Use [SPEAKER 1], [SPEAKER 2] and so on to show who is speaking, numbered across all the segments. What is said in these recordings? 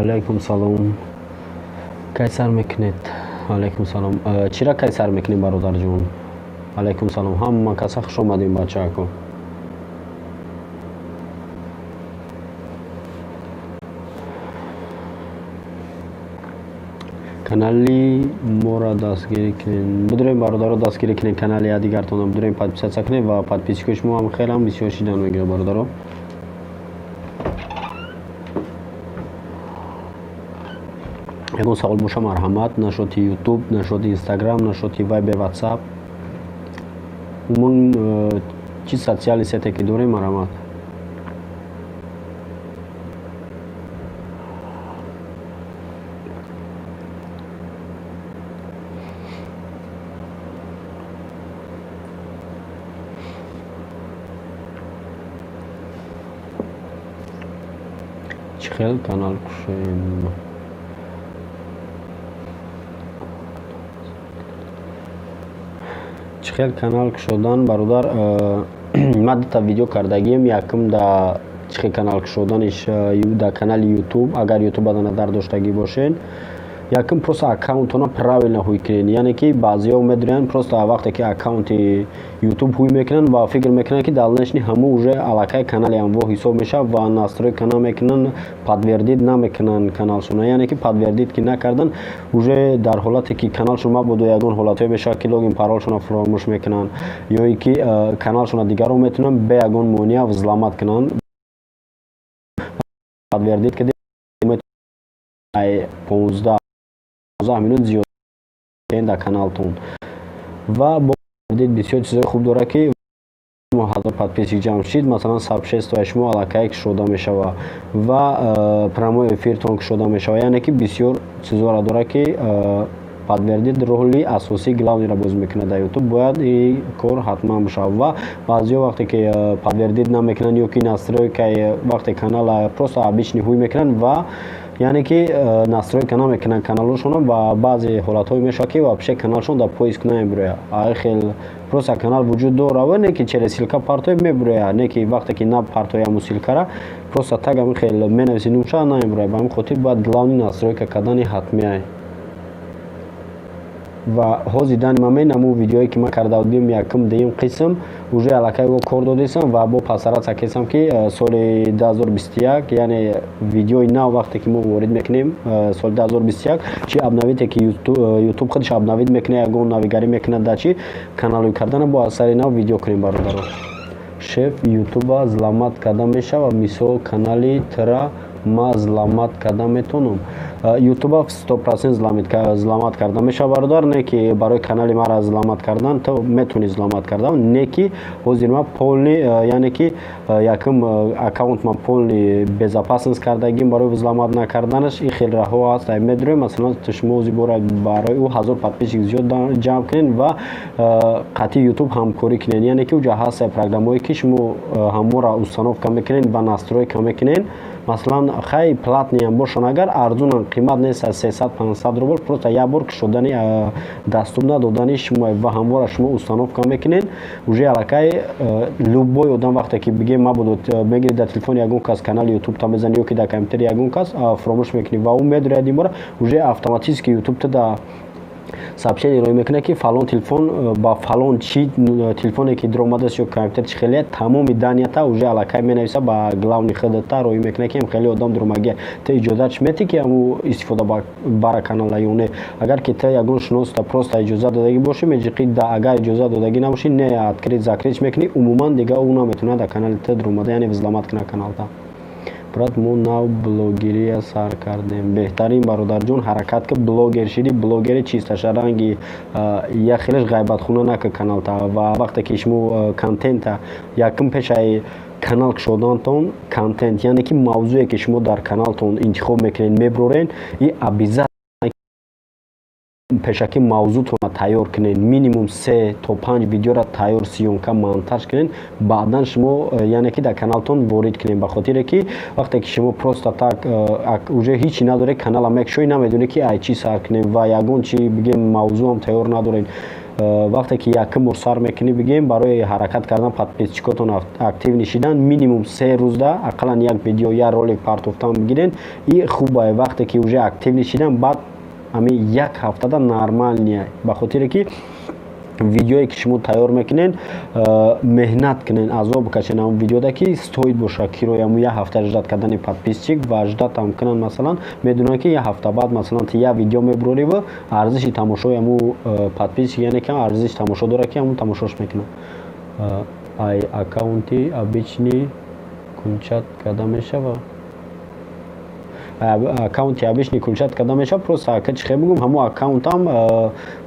[SPEAKER 1] Алайкум салом. Кай сар мекунед? Алайкум салом. Чира кай сар мекунем, бародарҷон? Алайкум салом. Ҳама каса хуш омадем, бачаако. Канали моро дастгирӣ кунед. Бидурем, бародаро, дастгирӣ кунед канали якдигартонро, бидурем, подписаться кунед ва подписчикои шумо ҳам хелам бисёр шидан мегирад, бародаро. Ягон савол боша, марҳамат, нашоти Ютуб, нашоти Инстаграм, нашоти Вайбер, Ватсап, умуман чӣ социальный сете ки дорем, марҳамат. Чӣ хел канал кушоем? Чӣ хел канал кушодан, бародар? Ман дута видео кардагием. Якум да чӣ хел канал кушоданиш дар канали Ютуб. Агар Ютуба дар назар доштагӣ бошед, якум просто аккаунтона правильно ҳуй кунед. Яъне ки баъзеҳо медонанд, просто вақте ки аккаунти Ютуб ҳуй мекунанд ва фикр мекунанд, ки дальнейший ҳамун уже аллакай канали ҳамво ҳисоб мешавад ва настройка намекунанд, подтвердить намекунанд каналшона. Яъне ки подтвердить ки накардан, уже дар ҳолате ки каналшон мабодо ягон ҳолатҳое мешавад, ки логин паролшона фаромӯш мекунанд ё ин ки каналшона дигарро метавонанд бе ягон монеа взломать кунанд. Подтвердить ки 15 минут зиёд дар каналтон ва бо бисёр чизҳои хуб дорад, ки 1000 подписчик ҷамъ шид, масалан, сообществои шумо аллакай кушода мешавад ва прямой эфиртон кушода мешавад. Яъне ки бисёр чизҳоро дорад, ки подтвердить роли асосии главныйро бозӣ мекунад дар Ютуб. Бояд ин кор ҳатман бошад. Ва баъзеҳо вақте ки подтвердить намекунанд ё ки настройкаи вақте канала просто обычный ҳуй мекунанд ва яъне ки настройка намекунанд каналҳошонро, ва баъзе ҳолатҳое мешавад, ки вообще каналшон дар поиск намебурояд. Ай хел просто канал вуҷуд дорад, не ки через ссылка партои мебурояд, не ки вақте ки на партои ҳамун ссылкара, просто так ҳамин хел менависи нумша, намебурояд. Ба ҳамин хотир бояд главный настройка кардани ҳатмиай. Ва ҳозир данный момент ҳамун видеое, ки ман карда будем, якум, дуюм қисм, уже аллакай во кор додесам ва бо постараться кесам, ки соли 2021, яъне видеои нав вақте ки мо ворид мекунем, соли 2021 чи обновите, ки Ютуб худаш обновить мекунад, ягон навигарӣ мекунад, дар чи каналҳои кардана бо аз сари нав видео кунем, бародаро. Шеф, Ютуба взломать карда мешавад? Мисол, канали тра ма взломать карда метавонам? Ютуба 100% взломать карда мешавад, бародар. Не ки барои канали мара взломать кардан ту метавонӣ взломать кардан, не ки ҳозир ма полный, яъне ки якум аккаунт ма полный безопасность кардагим барои взломать накарданаш. Ин хел раҳҳо ҳаст, медурем. Масалан, шумо ҳозир бора барои ӯ 1000 подписчик зиёд ҷамъ кунед ва қатъи Ютуб ҳамкорӣ кунед. Яъне ки уҷа ҳаст программое, ки шумо ҳамонро установка мекунед ва настройка мекунед. Масалан, хай, платныйам бошанд, агар арзунанд, қимат нест, аз 300-500 рубл, просто як бор кушодани, дастур надодани шумо ва ҳамвора шумо установка мекунед, уже аллакай любой одам вақте ки бигем мабодо мегиред дар телефони ягон кас канали Ютуб та мезани ё ки дар компютери ягон кас фуромӯш мекунӣ ва ӯ медорад ин бора, уже автоматически Ютуб та да сообщение роӣ мекунад, ки фалон телефон ба фалон чи телефоне ки даромадааст ё компютер чи хеле, тамоми данныята уже аллакай менависа, ба главный худата роӣ мекунад, ки хеле одам даромагия, ту иҷозатш метӣ, ки ҳаму истифода бара канала ё не. Агар ки ту ягон шиноста просто иҷозат додагӣ бошӣ, меҷиқи, агар иҷозат додагӣ набошӣ, не, открыть закрыть мекунӣ, умуман дига ӯ наметавонад дар канали ту даромада, яъне взломать кунад каналта. Брат, мо нав блогерия сар кардем. Беҳтарин, бародарҷон, ҳаракат ки блогер шиди, блогери чисташа ранги як хелеш ғайбатхона нака каналта. Ва вақте ки шумо контента якум пешаи канал кушодантон, контент, яъне ки мавзӯе, ки шумо дар каналтон интихоб мекунед, меброрен, и обязательно пешакӣ мавзӯътонро тайёр кунед, минимум 3 то 5 видеоро тайёр, съёмка, монтаж кунед, баъдан шумо яъне ки дар каналтон ворид кунед. Ба хотире ки вақте ки шумо просто так уже ҳичи надоред, канала мекушоӣ, намедонед, ки ай чӣ сар кунед ва ягон чи бигем мавзӯъам тайёр надоред. Вақте ки якум бор сар мекунӣ, бигем, барои ҳаракат кардан, подписчикотон актив нишидан, минимум 3 рӯзда ақаллан як видео, як ролик партофтан бигирен, и хубае. Вақте ки уже актив нишидан, баъд ҳамин як ҳафтада нормальный, ба хотире ки видеое ки шумо тайёр мекунед, меҳнат кунед, азоб бикашед ҳамн видеода, ки стоит боша кирои ҳамун як ҳафта ждать кардани подписчик ва ждать ам кунанд. Масалан, медонанд, ки як ҳафта баъд, масалан, ти як видео мебурорӣ ва арзиши тамошои ҳамун подписчик, яъне ки арзиши тамошо дорад, ки ҳамун тамошош мекунад. Ай аккаунти обычный включать карда мешавад? Аккаунти обычный включать карда мешавад. Просто, ака, чӣ хел бигӯм, ҳамун аккаунтам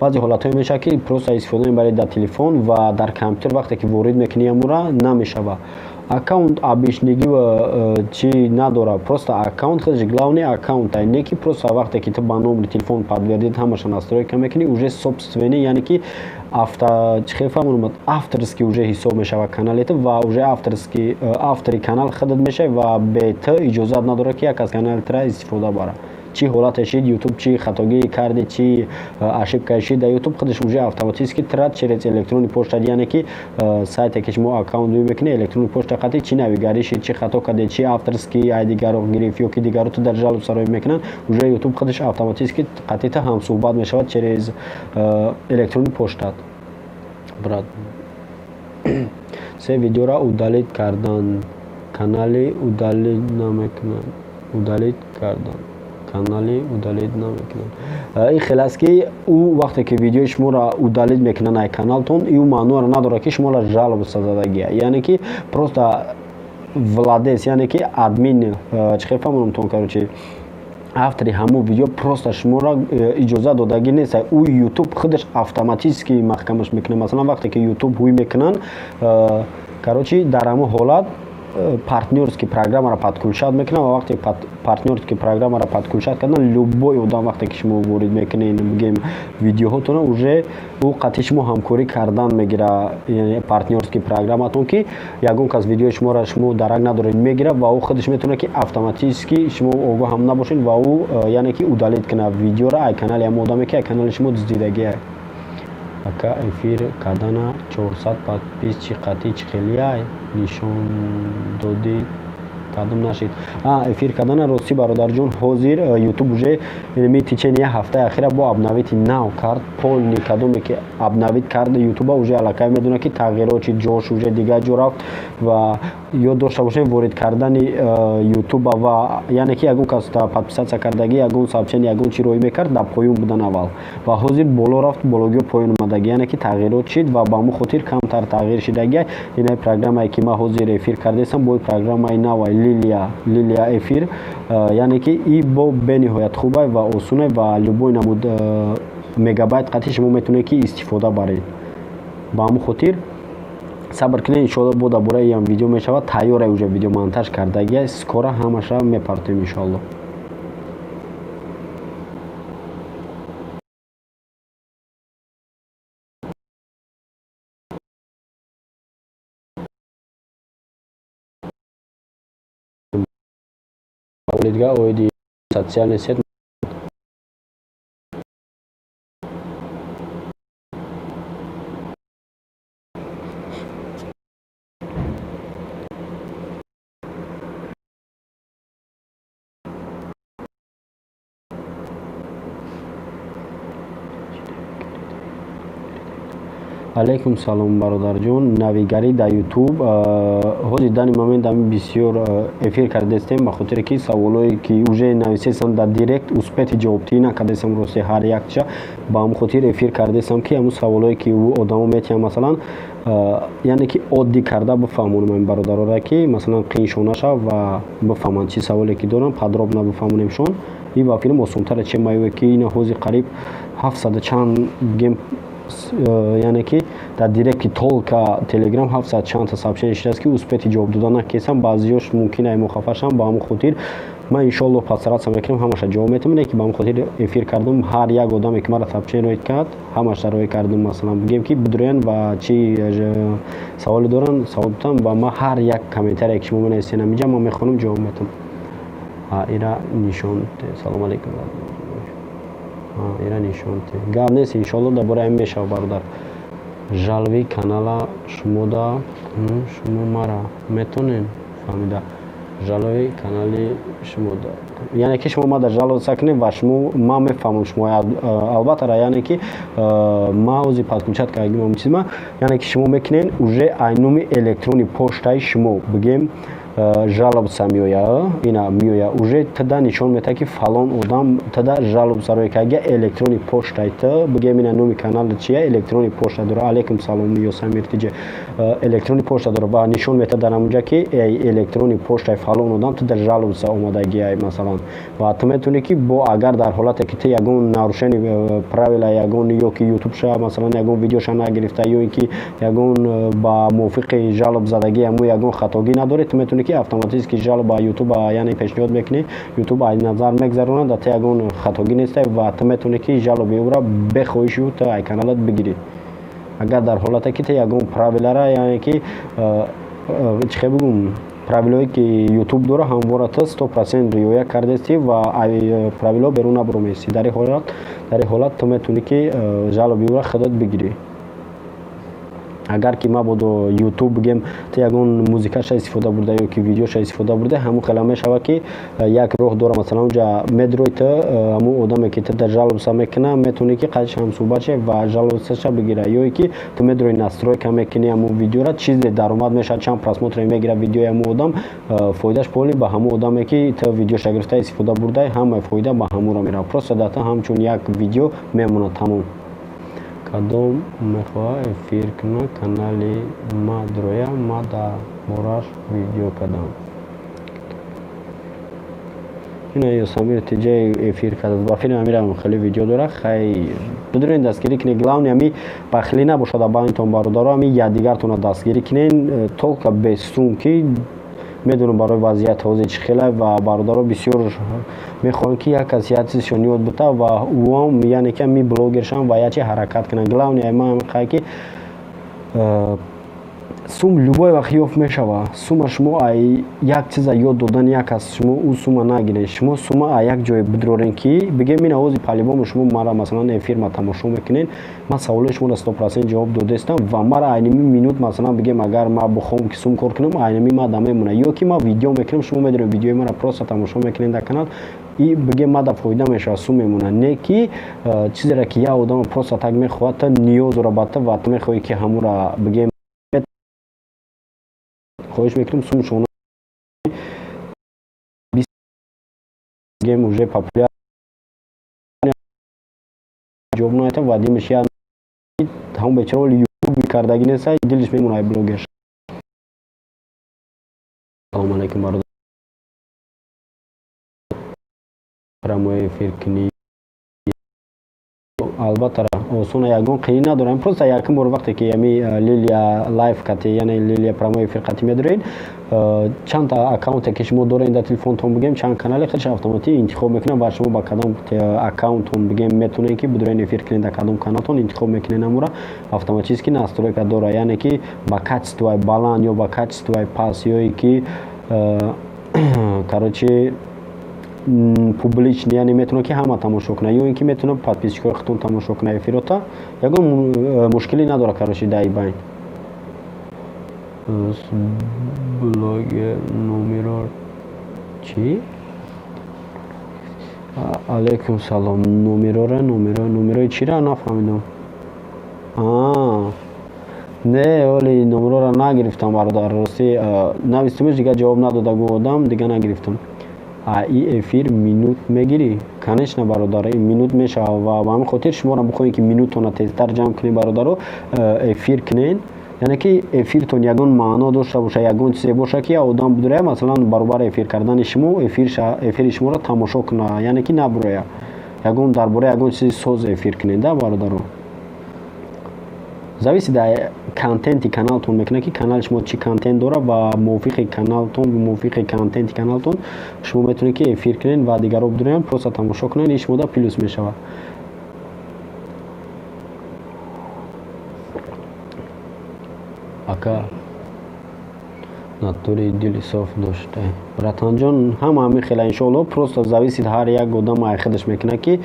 [SPEAKER 1] баъзе ҳолатҳое мешавад, ки просто истифода мебаред дар телефон ва дар компютер. Вақте ки ворид мекунӣ, ҳамура намешавад. Аккаунт обычный гӣ чӣ надорад, просто аккаунт худаш главный аккаунт, не ки просто вақте ки ту ба номери телефон подтвердить, ҳамаша настройка мекунӣ, уже собственный, яъне ки авто, чӣ хел фаҳмонам, авторский уже ҳисоб мешавад каналет ва уже авторский, автори канал худат мешавӣ ва бе ту иҷозат надорад, ки як аз канали тура истифода барад. Чӣ ҳолате шид, Ютуб чӣ хатогӣ карди, чӣ ошибка шид дар Ютуб, худаш уже автоматически тра через электронный почта, яъне ки сайте ки шумо аккаунт ҷӯй мекунед, электронный почта қати чӣ навигарӣ шид, чӣ хато кардед, чӣ авторский ай дигаро гирифт ё ки дигаро ту дар жалоб сароӣ мекунанд, уже Ютуб худаш автоматически қати та ҳамсӯҳбат мешавад через электронный почтат. Брат, се видеора удалить кардан, канали удалить намекунанд? Удалить кардан, канали удалить намекунанд. Ин хел аст, ки ӯ вақте ки видеои шуморо удалить мекунанд ай каналтон, ӯ маъноро надорад, ки шуморо жалоба задагия, яъне ки просто владелец, яъне ки админ, чӣ хел фаҳмонам, короче, автори ҳамон видео просто шуморо иҷозат додагӣ нест. Ӯ Ютуб худаш автоматически маҳкамаш мекунад. Масалан, вақте ки Ютуб ҳуй мекунанд, короче, дар ҳамон ҳолат партнёрский программаро подключать мекунам ва вақте партнёрский программаро подключать кардан, любой одам, вақте ки шумо ворид мекунед, бигем, видеоҳотона, уже ӯ қатъи шумо ҳамкорӣ кардан мегира, партнёрский программатон, ки ягон кас видеои шуморо, шумо дарак надоред, мегирад ва ӯ худаш метавонад, ки автоматически, шумо огоҳ ҳам набошед, ва ӯ, яъне ки, удалить кунад видеоро ай канали ҳамон одаме, ки ай канали шумо дуздидагия. Ака, эфир кардана 400 подписчик қатъи чӣ хелияй? Нишон додӣ, кадом нашид. Эфир кардана, ростӣ, бародарҷон, ҳозир Ютуб уже ми течение як ҳафтаи ахира бо обновить нав кард полный. Кадоме ки обновить кард Ютуба, уже аллакай медонад, ки тағйирот чи ҷош уже дигар ҷо рафт. Ва ёд дошта бошем, ворид кардани Ютуба ва, яъне ки, ягон кас подписаться кардагӣ, ягон сообщение, ягон чи роӣ мекард, дар поён будан аввал ва ҳозир боло рафт, бологиҳо поён омадагӣ, яъне ки тағйирот шид ва ба ҳамон хотир камтар тағйир шидагия. Инаи программае ки ман ҳозир эфир кардастам, бо программаи навай, Лилия эфир, яъне ки и бо бениҳоят хубай ва осунай ва любой намуд мегабайт қатъи шумо метавонед, ки истифода баред. Ба ҳамон хотир сабр кунед, иншоалло, бо дар бораи ам видео мешавад. Тайёра, уже видео монтаж кардагия, скоро ҳамаша мепартоем, иншоалло. Дигар оиди социальный сеть. Алайкум салом, бародарҷон. Навигарӣ дар Ютуб ҳозир данный момент ами бисёр эфир кардастем, ба хотире ки саволое ки уже нависестам дар директ, успеть ҷавобдиҳӣ накардастам, рости, ҳар якча. Ба ҳамон хотир эфир кардастам, ки ҳамун саволое ки одамо метиҳанд, масалан, яъне ки оддӣ карда бифаҳмонам ин бародарора, ки масалан қииншон нашав ва бифаҳманд, чӣ саволе ки доранд, подробно бифаҳмонемшон. И ба филм осонтаре, че маюе ки ина ҳозир қариб ҳафтсаду чанд, бигем, яъне ки дар директи только Телеграм ҳафтсад чандта сообщение шудааст, ки успеть ҷавоб дода накесам. Баъзиёш мумкин ай мухаффар шаванд. Ба ҳамон хотир ман, иншоалло, постараться мекунам, ҳамаша ҷавоб метавам. Не ки ба ҳамон хотир эфир кардам, ҳар як одаме ки мара сообщение роид кард, ҳамаша роӣ кардам. Масалан, бигем, ки бидурӯянд ва чӣ саволе доранд, савол битам ва ман ҳар як комментарие ки шумо менависен ҳаминҷа, ман мехонам, ҷавоб метавам. Ира нишон. Салому алейкум. Ира нишон те. Гап нест, иншоалло дар бораи ҳамин мешава, бародар. Жалви канала шумода шумо мара метонен фаҳмида. Жалои канали шумода. Яъне ки шумо мада жалоса кунед ва шумо ман мефаҳмам шумо албатта, яъне ки ман ози подключать кардагим чизма, яъне ки шумо мекунед уже айнуми электронный почтаи шумо бигем жалобса меоя, ина меоя уже тда нишон метаҳад, ки фалон одам тда жалобса рӯй карда, электронный почтаи т бигем, ина номи канали чия, электронный почта дора. Алейкум салом, Ёсамир тиҷе. Электронный почта дора ва нишон метаҳад дар ҳамонҷа, ки электронный почтаи фалон одам тда жалобса омадагиай, масалан. Ва ту метавонӣ ки бо агар дар ҳолате ки ту ягон нарушение правила ягон ё ки ютубша, масалан, ягон видеоша нагирифта, ё ин ки ягон ба мувофиқи жалоб задагӣ ҳамун ягон хатогӣ надорӣ, ту метавонӣ ки автоматически жалоба ютуб, яъне пешниҳод мекунӣ, ютуб ай назар мегзаронад, да ту ягон хатогӣ нестай ва ту метавонӣ ки жалоби ӯра бехоҳиши ту ай каналат бигирӣ, агар дар ҳолате ки ту ягон правилара, яъне ки чӣ хел бигӯм, правилое ки ютуб дора, ҳамвора ту 100% риоя кардастӣ ва правило берун набуроместӣ. Дар ин ҳолат ту метавонӣ ки жалоби ӯра худат бигирӣ. Агар ки мабодо ютуб бигем ту ягон музикаша истифода бурда ё ки видеоша истифода бурда, ҳамун хела мешавад, ки як роҳ дора, масалан, унҷа медрои ту ҳамун одаме ки ту дар жалобса мекуна, метавонӣ ки қадиш ҳамсӯҳбат шавӣ ва жалобсаша бигира, ё ки ту медрои настройка мекунӣ ҳамун видеора, чизе даромад мешавад, чанд просмотре мегирад видеои ҳамун одам, фоидаш поли ба ҳамун одаме ки ту видеоша гирифта истифода бурдаи, ҳамаи фоида ба ҳамонро меравад, просто дар ту ҳамчун як видео мемонад, тамом. Кадом мехоҳад эфир кунад, канали ма дроя, ма дар бораш видео кардам. Ина Ёсамир тиҷаи эфир кард ба филм, амирам хеле видео дора. Хай, бидурен, дастгирӣ кунед. Главное, ами бахилӣ набошад байнтон, бародаро, ами якдигартонро дастгирӣ кунед, только без сум, ки медонам барои вазъияти ҳозир чӣ хела ва бародаро бисёр мехоҳанд, ки як кас як чизшон ёд бита ва ӯам, яъне ки ами блогершам ва як чи ҳаракат кунанд. Главное, ман мехоҳам, ки сум любой вақт ёфт мешавад. Сума шумо ай як чиза ёд додани як кас шумо ӯ сума нагиред. Шумо сума а як ҷое бидорен, ки бигем, ина ози по-любому шумо мара, масалан, эфирма тамошо мекунед, ман саволои шуморо 100% ҷавоб додастам ва мара айними минут, масалан, бигем, агар ман бихоҳам ки сум кор кунам, айними ма да мемонад, ё ки ман видео мекунам, шумо медонед, видеои мара просто тамошо мекунед дар канал и бигем, мада фоида мешавад, сум мемонад. Не ки чизеро ки як одам просто так мехоҳад, та ниёз дора ба ту ва ту мехоҳӣ ки ҳамура бигем. Хоҳиш мекунем, сум шумо бигем уже популяр ҷавоб наятам ва димиш я ҳамон бечора оли ютуби кардагӣ неста, дилиш мемонад блогер. Салому алайкум, бародар, прямой эфир кунӣ? Албатта, осона, ягон қиин надорам. Просто якум бор вақте ки ами Лилия лайв кати, яъне Лилия прямой эфир қати медоред, чанд аккаунте ки шумо доред дар телефонтон, бигем, чанд канали худш автоматӣ интихоб мекунад ва шумо ба кадом аккаунтон, бигем, метавонед ки бидоред эфир кунед, дар кадом каналтон интихоб мекунед, амура автоматически настройка дора, яъне ки ба качествои баланд ё ба качествои паст, ё ки короче, публичный, яъне метавонад ки ҳама тамошо кунад, ё ин ки метавонад подписчикои худтон тамошо кунад эфирота, ягон мушкилӣ надорад, короче, дар ибайн. Блогер номеро чӣ? Алейкум салом. Номерора, номеро, номерои чира нафаҳмидам. Не, оли номерора нагирифтам, бародар, ростӣ навистумеш, дигар ҷавоб надода гу одам, дигар нагирифтам. А и эфир минут мегирӣ? Конечно, бародар, минут мешавад ва ба ҳамин хотир шуморо бихоҳем, ки минутона тезтар ҷамъ кунед, бародаро, эфир кунед, яъне ки эфиртон ягон маъно дошта бошад, ягон чизе бошад, ки одам бидурая, масалан, баробари эфир кардани шумо эфири шуморо тамошо кунад, яъне ки набуроя, ягон дар бораи ягон чизи соз эфир кунед да, бародаро. Зависит да контенти каналтон мекунад, ки канали шумо чӣ контент дорад ва мувофиқи каналтон, мувофиқи контенти каналтон шумо метавонед ки эфир кунед ва дигарро бидуроянд, просто тамошо кунанд, ин шумода плюс мешавад. Ака, Натури дили соф дошта. Братанҷон, ҳама ҳамин хела иншоалло, просто зависит ҳар як одам ай худаш мекунад, ки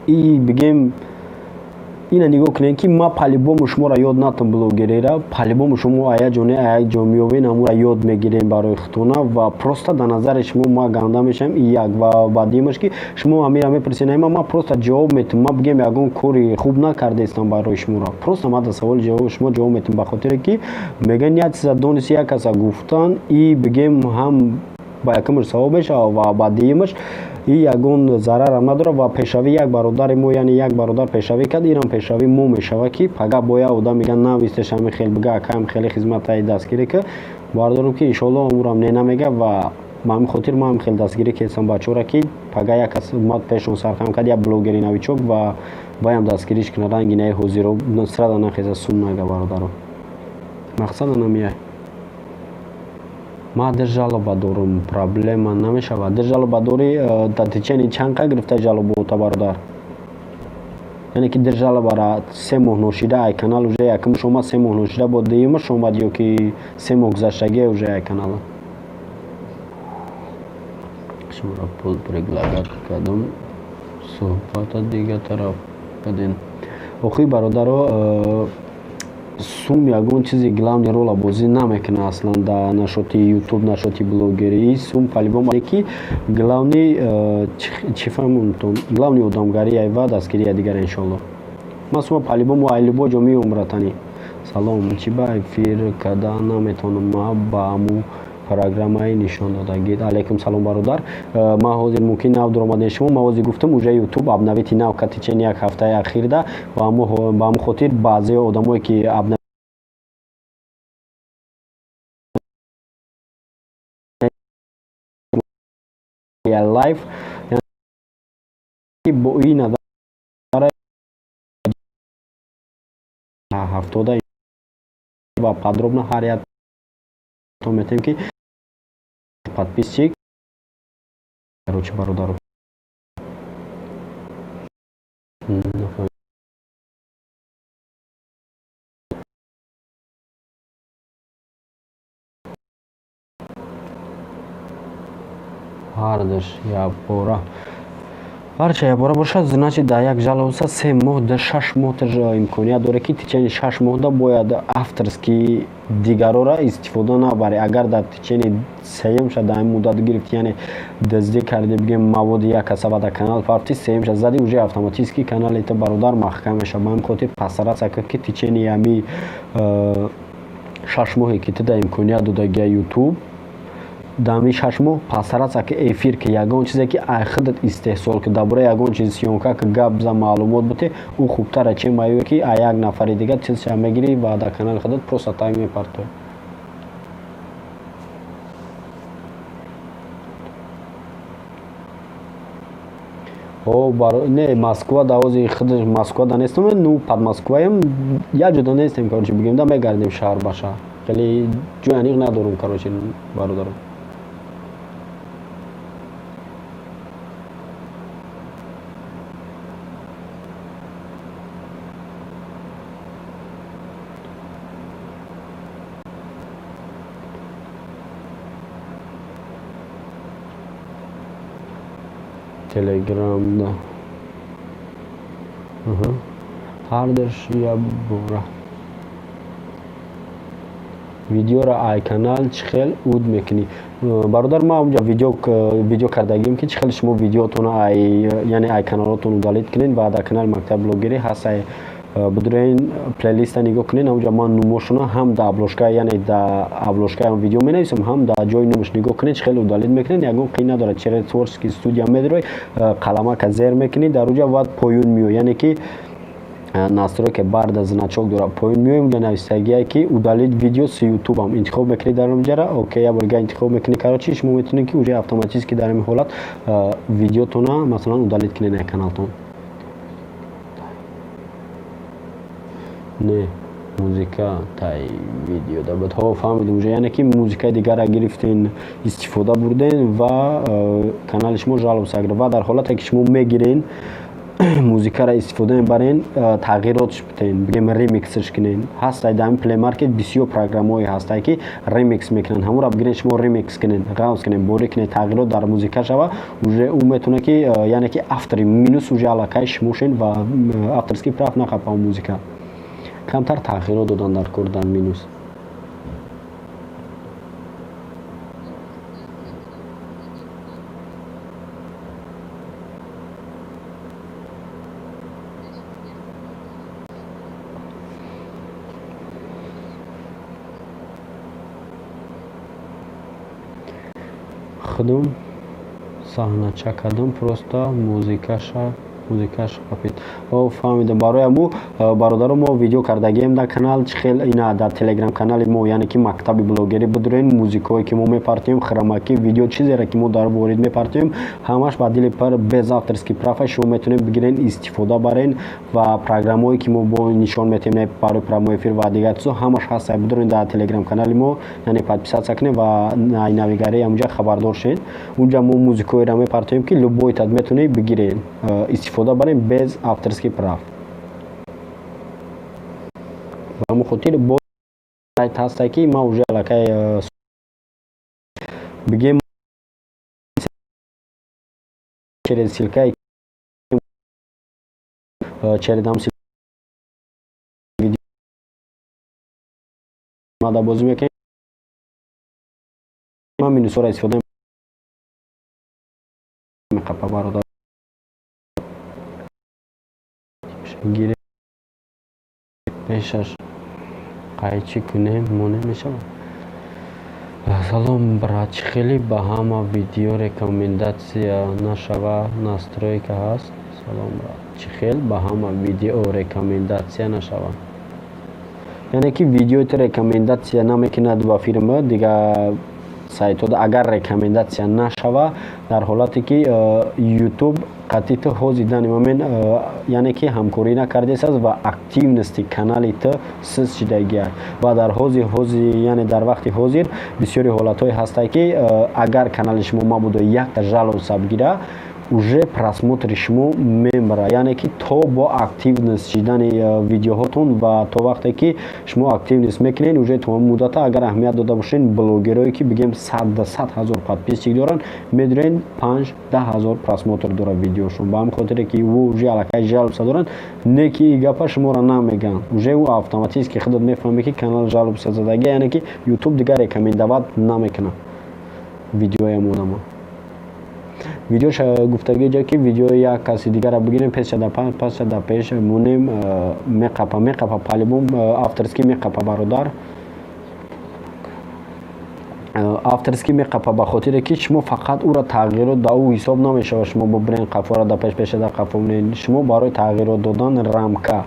[SPEAKER 1] и бигем ина нигоҳ кунед, ки ма по-любому шуморо ёд натам, блогерера по-любому шумо ая ҷоне ая ҷо меёвен, ҳамура ёд мегирем барои худтона ва просто дар назари шумо ма ганда мешавем. И як ва баъдимаш, ки шумо ҳамира мепурсед, ма просто ҷавоб метам. Ма бигем ягон кори хуб накардаистам барои шуморо, просто ма дар саволи шумо ҷавоб метам, ба хотире ки мегӯянд як чиза дониси, як каса гуфтан и бигем ҳам ба якумаш савоб мешавад ва ба дуюмаш и ягон зарарам надорад ва пешравии як бародари мо, яъне як бародар пешравӣ кард, инам пешравии мо мешавад, ки пага бо як одам мегӯяд навистеш ҳамин хел, бига акаам хеле хизматаи дастгирӣ ка бардорам, ки иншоалло умрам не намега. Ва ба ҳамин хотир ман хеле дастгирӣ кардам бачаҳоро, ки пага як кас омад пешон сархам кард, як блогери новичок, ва ваям дастгириш кунад, ранги наи ҳозиро срада нахеза сум нага. Бародаро, мақсада намеяй. Ман дар жалоба дорум, проблема намешавад. Дар жалоба дорӣ, дар течение чанд қа гирифта жалобаота, бародар? Яъне ки дар жалобара 3 моҳ ношида ай канал уже якумш омад, 3 моҳ ношида бо дуюмаш омад ё ки 3 моҳ гузаштагия уже ай канала шуморо пул предлагать кардам, суҳбата дига тараф кардем. Охи, бародаро, сум ягон чизи главный рола бозӣ намекунад аслан дар нашоти ютуб, нашоти блогерӣ. Сум по-любому ки главный чӣ фаҳмонтон, главный одамгария ва дастгирия дигар. Иншоалло, ман сума по-любому ай любой ҷо меём, братани. Салом, чӣ ба эфир карда наметавонам ма ба ҳамун программаи нишон додагид? Алайкум салом, бародар. Ман ҳозир мумкин нав дуромадани шумо. Ман ҳозир гуфтам, уже ютуб обновить нав ка течение як ҳафтаи ахирда. Ба ҳамон хотир баъзе одамое ки лайв бо ин назар ҳафтода ва подробно ҳар як метавонем, ки подписчик, короче, бародаро. Ҳардаш якбора, ҳарча якбора бошад, значит, дар як жалоба 3 моҳ, дар 6 моҳ имконият дорад, ки течение 6 моҳда бояд авторский дигарора истифода набарӣ. Агар дар течение сеюмша дар ин муддат гирифти, яъне дуздӣ карди, бигем, маводи як касаба дар канал партӣ, сеюмша зади, уже автоматически канали ту, бародар, маҳкам мешавад. Ба ҳамин хотир постараться кун, ки течение ҳами 6 моҳе ки ту дар имконият додагия ютуб, дар ҳамин 6 моҳ постараться ки эфир ки ягон чизе ки ай худат истеҳсол ки, дар бораи ягон чиз съёмка ки, гап за, маълумот бите, ӯ хубтара, чем ае ки ай як нафари дигар чизша мегирӣ ва дар канали худат просто так мепартоӣ. Не, Москва да ҳози худ Москва да нестам, ну, под Москваем, як ҷода нестем, короче, бигем да мегардем шаҳр ба шаҳр, хеле ҷои аниқ надорум, короче, бародаро. Телеграмда ҳардаш якбора видеоро ай канал чӣ хел уд мекунӣ, бародар? Ман онҷа видео кардагим, ки чӣ хел шумо видеотонро ай, яъне ай каналотон удалить кунед. Ва дар канали Мактаби блогерӣ ҳаст, ай бидурен плейлиста нигоҳ кунед. Онҷа ман нумошона ҳам дар обложка, яъне дар обложкаи он видео менависам, ҳам дар ҷои номаш. Нигоҳ кунед, чӣ хел удалить мекунед, ягон қиин надорад. Через творческий студия медурой, қаламака зер мекунед дар уҷа ва поён меояд, яъне ки настройка барда значок дорад, поён меоем, унҷа нависагие ки удалить видео с ютубам интихоб мекунед дар онҷара. Окей, як борга интихоб мекунед, короче, шумо метавонед, ки уже автоматически дар ҳамин ҳолат видеотона, масалан, удалить кунед дар каналтон. Не, музыка тай видео да буд. Ҳо, фаҳмидем уже, яъне ки музикаи дигарра гирифтен, истифода бурден ва канали шумо жалоба сагра. Ва дар ҳолате ки шумо мегирен Музикаро истифода мебарен, тағйиротш битен, бигем, ремиксш кунен. Ҳастай дар ҳамин Play Market бисёр программаҳое ҳастай, ки ремикс мекунанд. Ҳамонро бигирен, шумо ремикс кунед, ғавз кунед, борӣ кунед, тағйирот дар музика шава, уже ӯ метавонад ки, яъне ки автори минус уже аллакай шумо шен ва авторский прав нақапа. Музика камтар тағйирот додан дар кор дар минус. Худум саҳнача кардам, просто музикаш қапид. Фаҳмидам. Барои ҳаму, бародаро, мо видео кардагием дар канал, чӣ хел ина дар телеграм канали мо, яъне ки мактаби блогерӣ, бидурен. Музикаҳое ки мо мепартоем, хромакӣ, видео, чизере ки мо дар ворид мепартоем, ҳамаш ба дили пар, без авторский права шумо метавонед бигирен, истифода барен. Ва программаҳое ки мо бо нишон метиҳем барои прямой эфир ва дигар чизо, ҳамаш ҳаста. Бидурен дар телеграм канали мо, яъне подписаться кунед ва навигарии ҳамунҷа хабардор шед. Унҷа мо музикаҳоеро мепартоем, ки любой тат метавонед бигирен, истифода барем без авторский прав. Ба ҳамон хотир бо сайт ҳаста, ки ман уже аллакай бигем, через ссылка, через ҳам видео бозӣ мекунем, ман минусҳоро истифода меқапа, бародар. Гире пешаш қайчӣ кунем, монеъ мешавад. Салом, брат, чӣ хеле ба ҳама видео рекомендация нашава, настройка ҳаст? Салом, брат, чӣ хел ба ҳама видео рекомендация нашава? Яъне ки видеои ту рекомендация намекунад ба фирма, дигар сайтҳо агар рекомендация нашава, дар ҳолате ки YouTube қатъи ту ҳозир данный момент, яъне ки ҳамкорӣ накардааст ва активности канали ту суст шидагиаст. Ва дар ҳозир, яъне дар вақти ҳозир, бисёри ҳолатҳое ҳастанд, ки агар канали шумо мабодо якта жалоба бигира, уже просмотри шумо мебарад. Яъне ки то бо активность шидани видеоҳотон ва то вақте ки шумо активность мекунед, уже то муддата, агар аҳамият дода бошед, блогерое ки, бигем, 100 ҳазор подписчик доранд, медонед, 5-10 ҳазор просмотр дорад видеошон. Ба ҳамин хотире ки ӯ уже аллакай жалоба доранд, не ки и гапа шуморо намегӯянд, уже ӯ автоматически худат мефаҳмед, ки канал жалоба задагӣ, яъне ки YouTube дигар рекомендовать намекунад видеоям одама. Видеош гуфтагӣ ҷо ки видеои як каси дигарро бигирем, пеша да паша да пеш монем, меқапа, меқапа, по-любому авторский меқапа, бародар, авторский меқапа, ба хотире ки шумо фақат ӯро тағйирот да ӯ ҳисоб намешавад. Шумо бибирен, қафоро да пеш, пеша да қафо монед. Шумо барои тағйирот додан рамка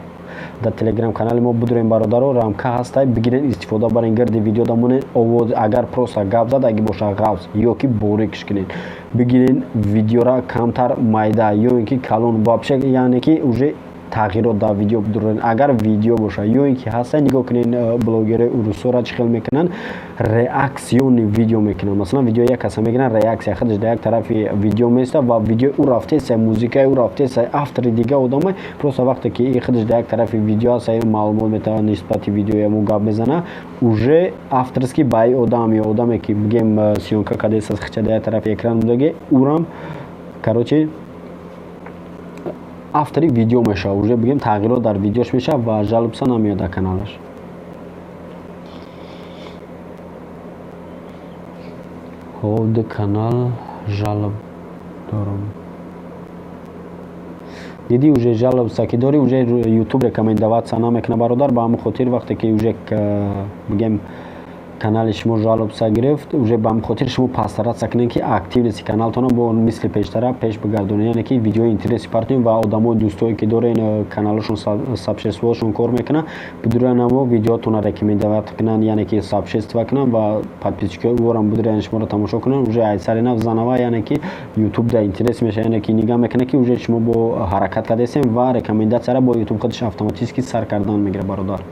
[SPEAKER 1] дар телеграм канали мо бидурем, бародаро, рамка ҳастай, бигирен, истифода барен, гирди видео да монед. Овоз агар просто гап задаги боша, ғавз ё ки борикш кунед, бигирен, видеора камтар майда ё ин ки калон, вообще, яъне ки уже тағйирот дар видео бидурен, агар видео боша. Ё ин ки ҳаста, нигоҳ кунед, блогерои урусора чӣ хел мекунанд: реакционный видео мекунанд. Масалан, видео як каса мегиранд, реаксия, худаш дар як тарафи видео места ва видеои ӯ рафтеса, музикаи ӯ рафтеса, автори дига одамай. Просто вақте ки и худаш дар як тарафи видео аст, маълумот метавонад, нисбати видеояму гап мезана, уже авторский ба и одам ё одаме ки, бигем, съёмка кардааст, хича дар як тарафи экран будаги, ӯрам, короче, автори видео мешавад, уже, бигем, тағйирот дар видеош мешавад ва жалоба намеояд дар каналаш. Ҳо, ду канал жалоба дорам. Дидӣ, уже жалоба ки дорӣ, уже YouTube рекомендоваться намекунад, бародар. Ба ҳамин хотир, вақте ки уже, бигем, канали шумо жалоба гирифт, уже ба ҳамин хотир шумо постараться кунед, ки активности каналтонро бо мисли пештара пеш бигардонед, яъне ки видеои интереси партоем ва одамои дӯстое ки дорен, каналашон, сообществоашон кор мекунанд, бидурян, амо видеотонро рекомендовать кунанд, яъне ки сообщество кунанд ва подписчикои ӯрам бидурян, шуморо тамошо кунанд. Уже ай сари нав занава, яъне ки YouTube да интерес мешавад, яъне ки нигаҳ мекунад, ки уже шумо бо ҳаракат кардастем ва рекомендатсияро бо YouTube худаш автоматически сар кардан мегирад, бародар.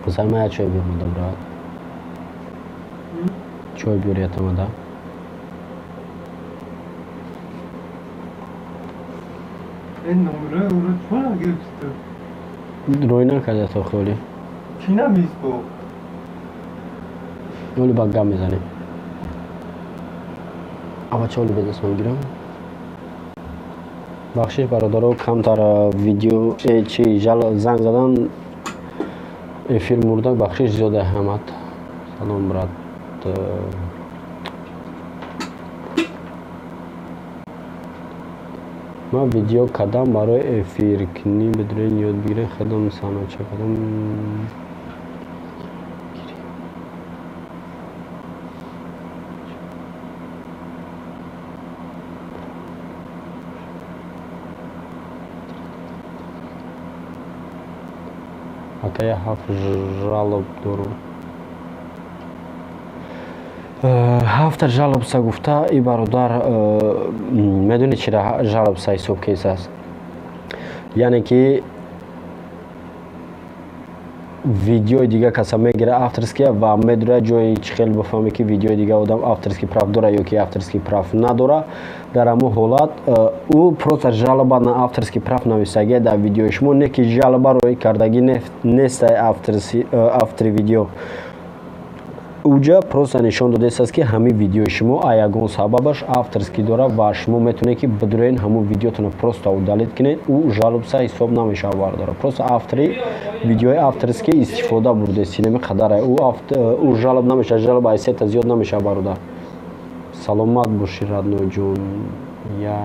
[SPEAKER 1] Писар, я чой биёр, брат. Чой биёр, я тамада.
[SPEAKER 2] Ин номерои ӯро чӣ нагирифтӣ?
[SPEAKER 1] Рӯй накарда то холи.
[SPEAKER 2] Чӣ навист бо?
[SPEAKER 1] Оли ба гап мезанем. Авача оли бедастмон гирам. Бахшиш, бародаро, камтар видео чи занг задан, эфир мурда, бахшиш зиёда ҳамат. Салом, брат. Ман видео кардам барои эфиркунӣ, бидурен ёд бигирен, худам саноча кардам. Ака, я ҳафт жалоб дорум. Ҳафта жалобса гуфта и бародар, медонед чира жалобса ҳисоб кейс аст? Яъне ки видеои дига каса мегира авторския ва медура ҷои чӣ хел бифаҳме, ки видеои дига одам авторский прав дора ё ки авторский прав надора. Дар ҳамон ҳолат ӯ просто жалоба на авторский прав нависагия дар видеои шумо, не ки жалоба роӣ кардагӣ нестай автори видео. Уҷа просто нишон додааст, ки ҳамин видеои шумо а ягон сабабаш авторский дора ва шумо метавонед, ки бидурен ҳамон видеотонро просто удалить кунед. Ӯ жалобса ҳисоб намешавад, бардора. Просто автори видеои авторский истифода бурдест, инами қадара. Ӯ жалоб намешавад, жалоба ай сета зиёд намешавад, бародар. Саломат бошӣ, родной ҷон. Я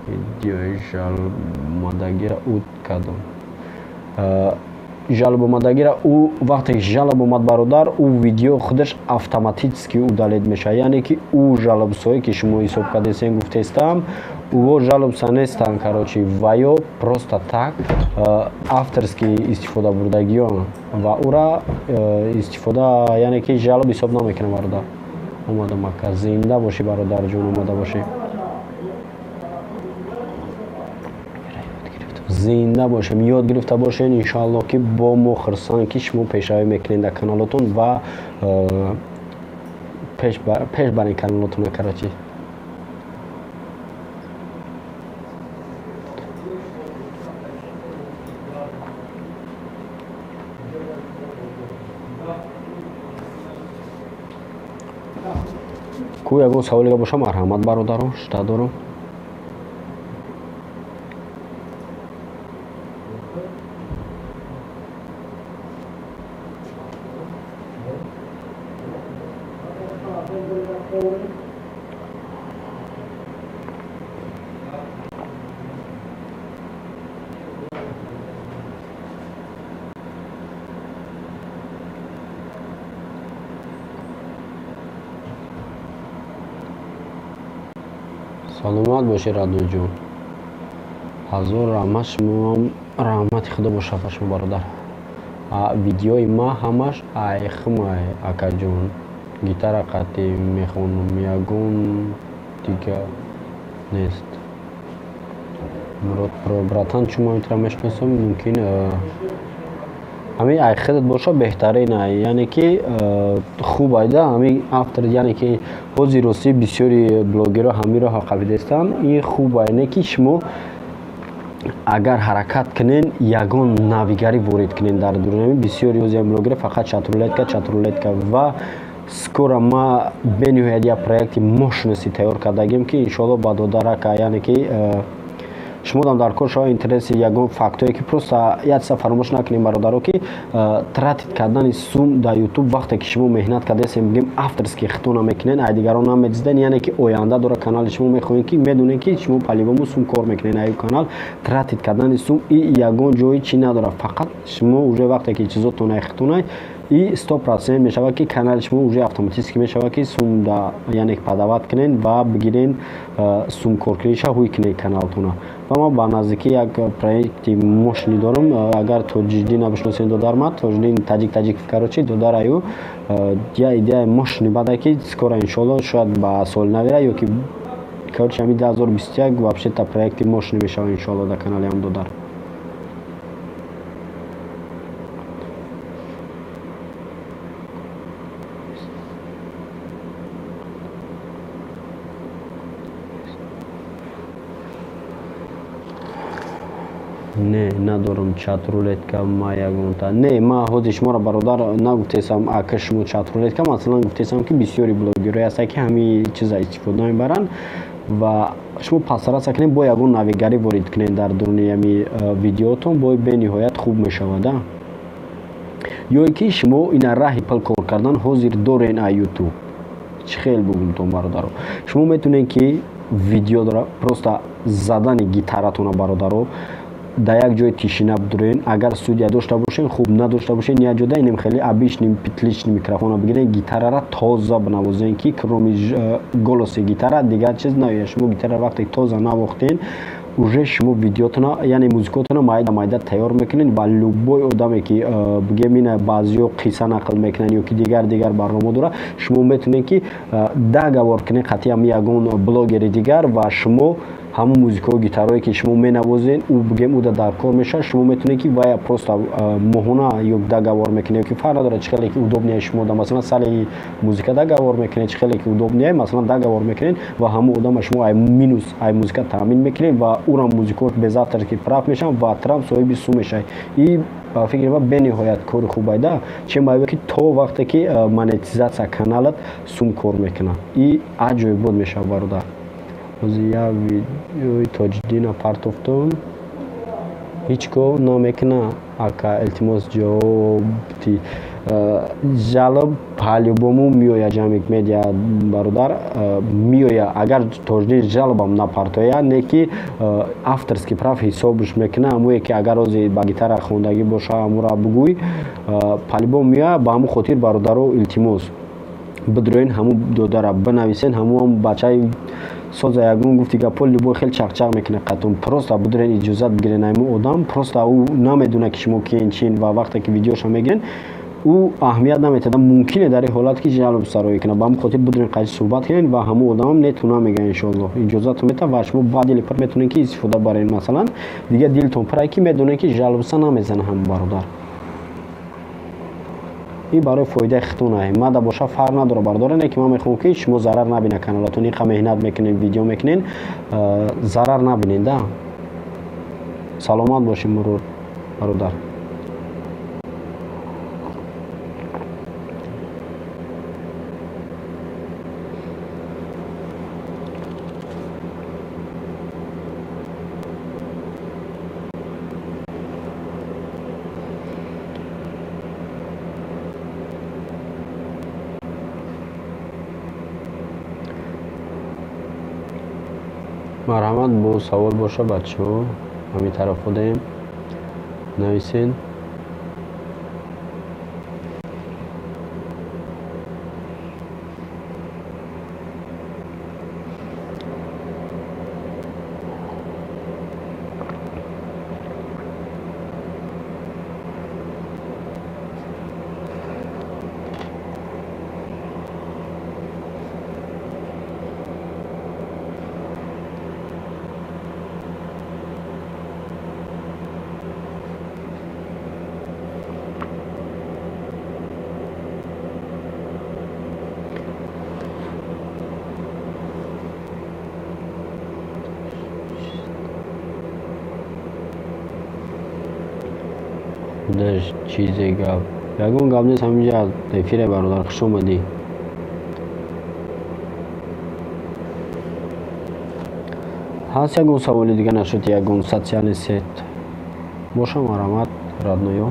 [SPEAKER 1] видеои жалобомадагиро уд кардам. Жалобомадагира ӯ вақте жалоб омад, бародар, ӯ видео худаш автоматически удалить мешавад. Яъне ки ӯ жалобсое, ки шумо ҳисоб кардесен, гуфтестам, ӯо жалобса нестанд, короче, ва ё просто так авторский истифода бурдагиён ва ӯра истифода, яъне ки жалоб ҳисоб намекунам, бародар. Омадам, ака, зинда бошӣ, бародарҷон, омада бошӣ. Зинда бошем, ёд гирифта бошед, иншоаллоҳ, ки бо мо хурсанд, ки шумо пешравӣ мекунед дар каналотон ва пеш барен каналотона, короче. Ку ягон саволега боша, марҳамат, бародаро, шта дорам. Саломат бошӣ, родной ҷон, ҳазор раҳмат. Шумоам раҳмати худо бошад ба шумо, бародар. Видеои ма ҳамаш айхмай, акаҷон, гитара қатъӣ мехонам, ягон дига нест. Мурод, братан, чун ман итра мешиносам, мумкин ҳамин айхидат боша, беҳтарин, яъне ки хуб айда ҳамин автор, яъне ки ҳозир ростӣ бисёри блогерҳо ҳаминро қабидастанд. Ин хуб ай, не ки шумо агар ҳаракат кунен, ягон навигарӣ ворид кунен дар дурнами. Бисёри ҳозир блогерҳо фақат чатрулетка, чатрулетка. Ва скоро ма бениҳоят як проекти мощности тайёр кардагим, ки иншоалло ба додарака, яъне ки шумо дар кор шава интереси ягон фактое, ки просто як чиза фаромӯш накунем, бародаро, ки тратить кардани сум дар ютуб, вақте ки шумо меҳнат кардаестем, бигем, авторский хитона мекунен, ай дигарон намедизден, яъне ки оянда дора канали шумо, мехоҳем ки медонем, ки шумо по-любому сум кор мекунен аю канал. Тратить кардани сум и ягон ҷои чӣ надорад, фақат шумо уже вақте ки чизотон ай хитонай и 100% мешавад, ки канали шумо уже автоматически мешавад, ки сум да, яъне подавать кунен ва бигирен, сум коркуниша ҳуй кунен каналтона. Ва ман ба наздикӣ як проекти мощный дорам. Агар Тоҷиддина бишносен, додарма Тоҷиддин таҷик, таҷик, короче, додар аю я идеяи мощный бада, ки скоро, иншоалло, шояд ба соли навира ё ки, короче, ҳамин 2021 вообще-то проекти мощный мешавад, иншоалло, дар канали ҳам додар. Не, надорам чат-рулетка ма ягонта. Не, ма ҳозир шуморо бародар нагуфтесам, ака шумо чат-рулетка, масалан гуфтесам, ки бисёри блогерое ҳастанд, ки ҳамин чиза истифода мебаранд ва шумо пасараса кунед, бо ягон навигарӣ ворид кунед дар дуруни ҳами видеотон, бо бениҳоят хуб мешавад. Ё ин ки шумо ина раҳи пул кор кардан ҳозир дорен а ютуб. Чӣ хел бугумтон, бародаро? Шумо метавонед, ки видеоро просто задани гитаратона, бародаро, дар як ҷои тишина бидурен. Агар студия дошта бошен, хуб, надошта бошен, як ҷода инем хеле обычный петличный микрофона бигирен, гитарара тоза бинавозен, ки кроме голоси гитара дигар чиз наояд. Шумо гитара вақте тоза навохтен, уже шумо видеотона, яъне музикотона майда майда тайёр мекунед ва любой одаме ки бигем, ина баъзиё қисса нақл мекунанд ё ки дигар дигар барнома дора, шумо метавонед, ки договор кунед қатъи ягон блогери дигар ва шумо ҳамун музикаҳо, гитарое ки шумо менавозед, ӯ бигем ӯда дар кор мешавад. Шумо метавонед, ки вая просто моҳона ё договор мекунед, ё ки фарқ надорад, чӣ хеле ки удобнее шумо да, масалан сали музика договор мекунед, чӣ хеле ки удобнее, масалан договор мекунед ва ҳамун одама шумо ай минус ай музика таъмин мекунед ва ӯрам музикаош без авторский прав мешаванд ва трам соҳиби сум мешавад. И ба фикри ман бениҳоят кори хубайда, чем айве ки то вақте ки монетизатсия каналат сум кор мекунад, и аҷоибот мешавад, бародар. Ҳозир як видеои Тоҷиддина партофтум, ҳеҷ гоҳ намекуна, ака, илтимос ҷавобти. Жалоб по-любому меояд, Ҷамик Медиа, бародар, меояд. Агар Тоҷиддин жалобам напартояд, не ки авторский прав ҳисобш мекуна, ҳамое ки агар ҳозир ба гитара хондагӣ боша, ҳамура бугӯй, по-любому меояд. Ба ҳамун хотир, бародаро, илтимос, бидроен, ҳамун додара бинависен, ҳамун бачаи соза ягон гуфти гапо любой хел чақчақ мекунад қатун. Просто бидурен, иҷозат бигирен айму одам, просто ӯ намедонад, ки шумо киен, чин, ва вақте ки видеоша мегирен, ӯ аҳамият наметиҳад, мумкине дар ин ҳолат ки жалоб сароӣ кунад. Ба ҳамин хотир бидурен, қайчи суҳбат кунед ва ҳамун одамам нету намега, иншоаллоҳ иҷозатон метавад ва шумо ба дили пур метавонед, ки истифода баред. Масалан, дигар дилтон пурае, ки медонед, ки жалобса намезана ҳамун бародар. Ин барои фоидаи худтон мада боша, фарқ надорад, бародаре, не ки ман мехоҳам, ки шумо зарар набинед каналатон. Инқа меҳнат мекунед, видео мекунед, зарар набинед да. Саломат бошед, мурур бародар. Марҳамат, бо савол боша, бачаҳо, ҳамин тараф худем нависен. Худаш чизе гап, ягон гап нест, ҳаминҷа эфире, бародар, хуш омадӣ. Ҳаст ягон саволи дига нашуд, ягон социальный сеть боша, марҳамат, родной ё.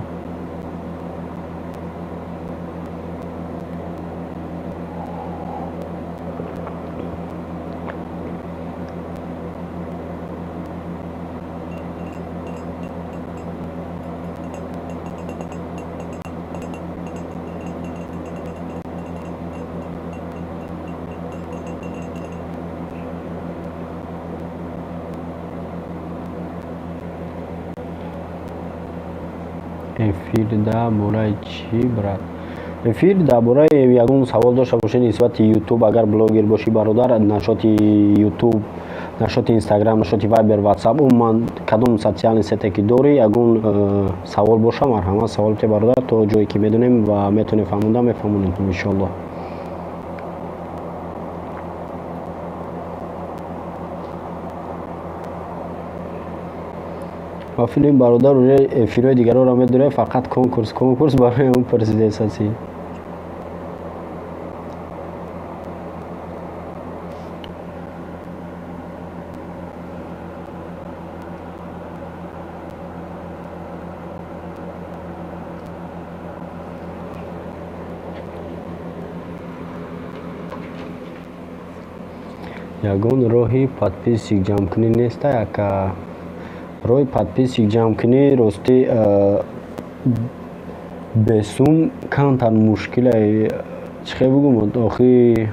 [SPEAKER 1] Эфир дар бораи чӣ, брат? Эфир дар бораи ягон савол дошта бошед нисбати ютуб, агар блогер бошӣ, бародар, нашоти ютуб, нашоти инстаграм, нашоти вайбер, ватсап, умуман кадом социальный сете ки дорӣ, ягон савол боша, марҳамат, савол те, бародар, то ҷое ки медонем ва метавонем фаҳмонда, мефаҳмонем, иншоаллоҳ. Ба филм бародар уже эфирҳои дигарро медорем, фақат конкурс, конкурс барои он пурсидесасӣ. Ягон роҳи подписчик ҷамъкунӣ неста, яка? Роҳи подписчик ҷамъкунӣ, ростӣ, бесум камтар мушкиле. Чӣ хел бигӯм, охи,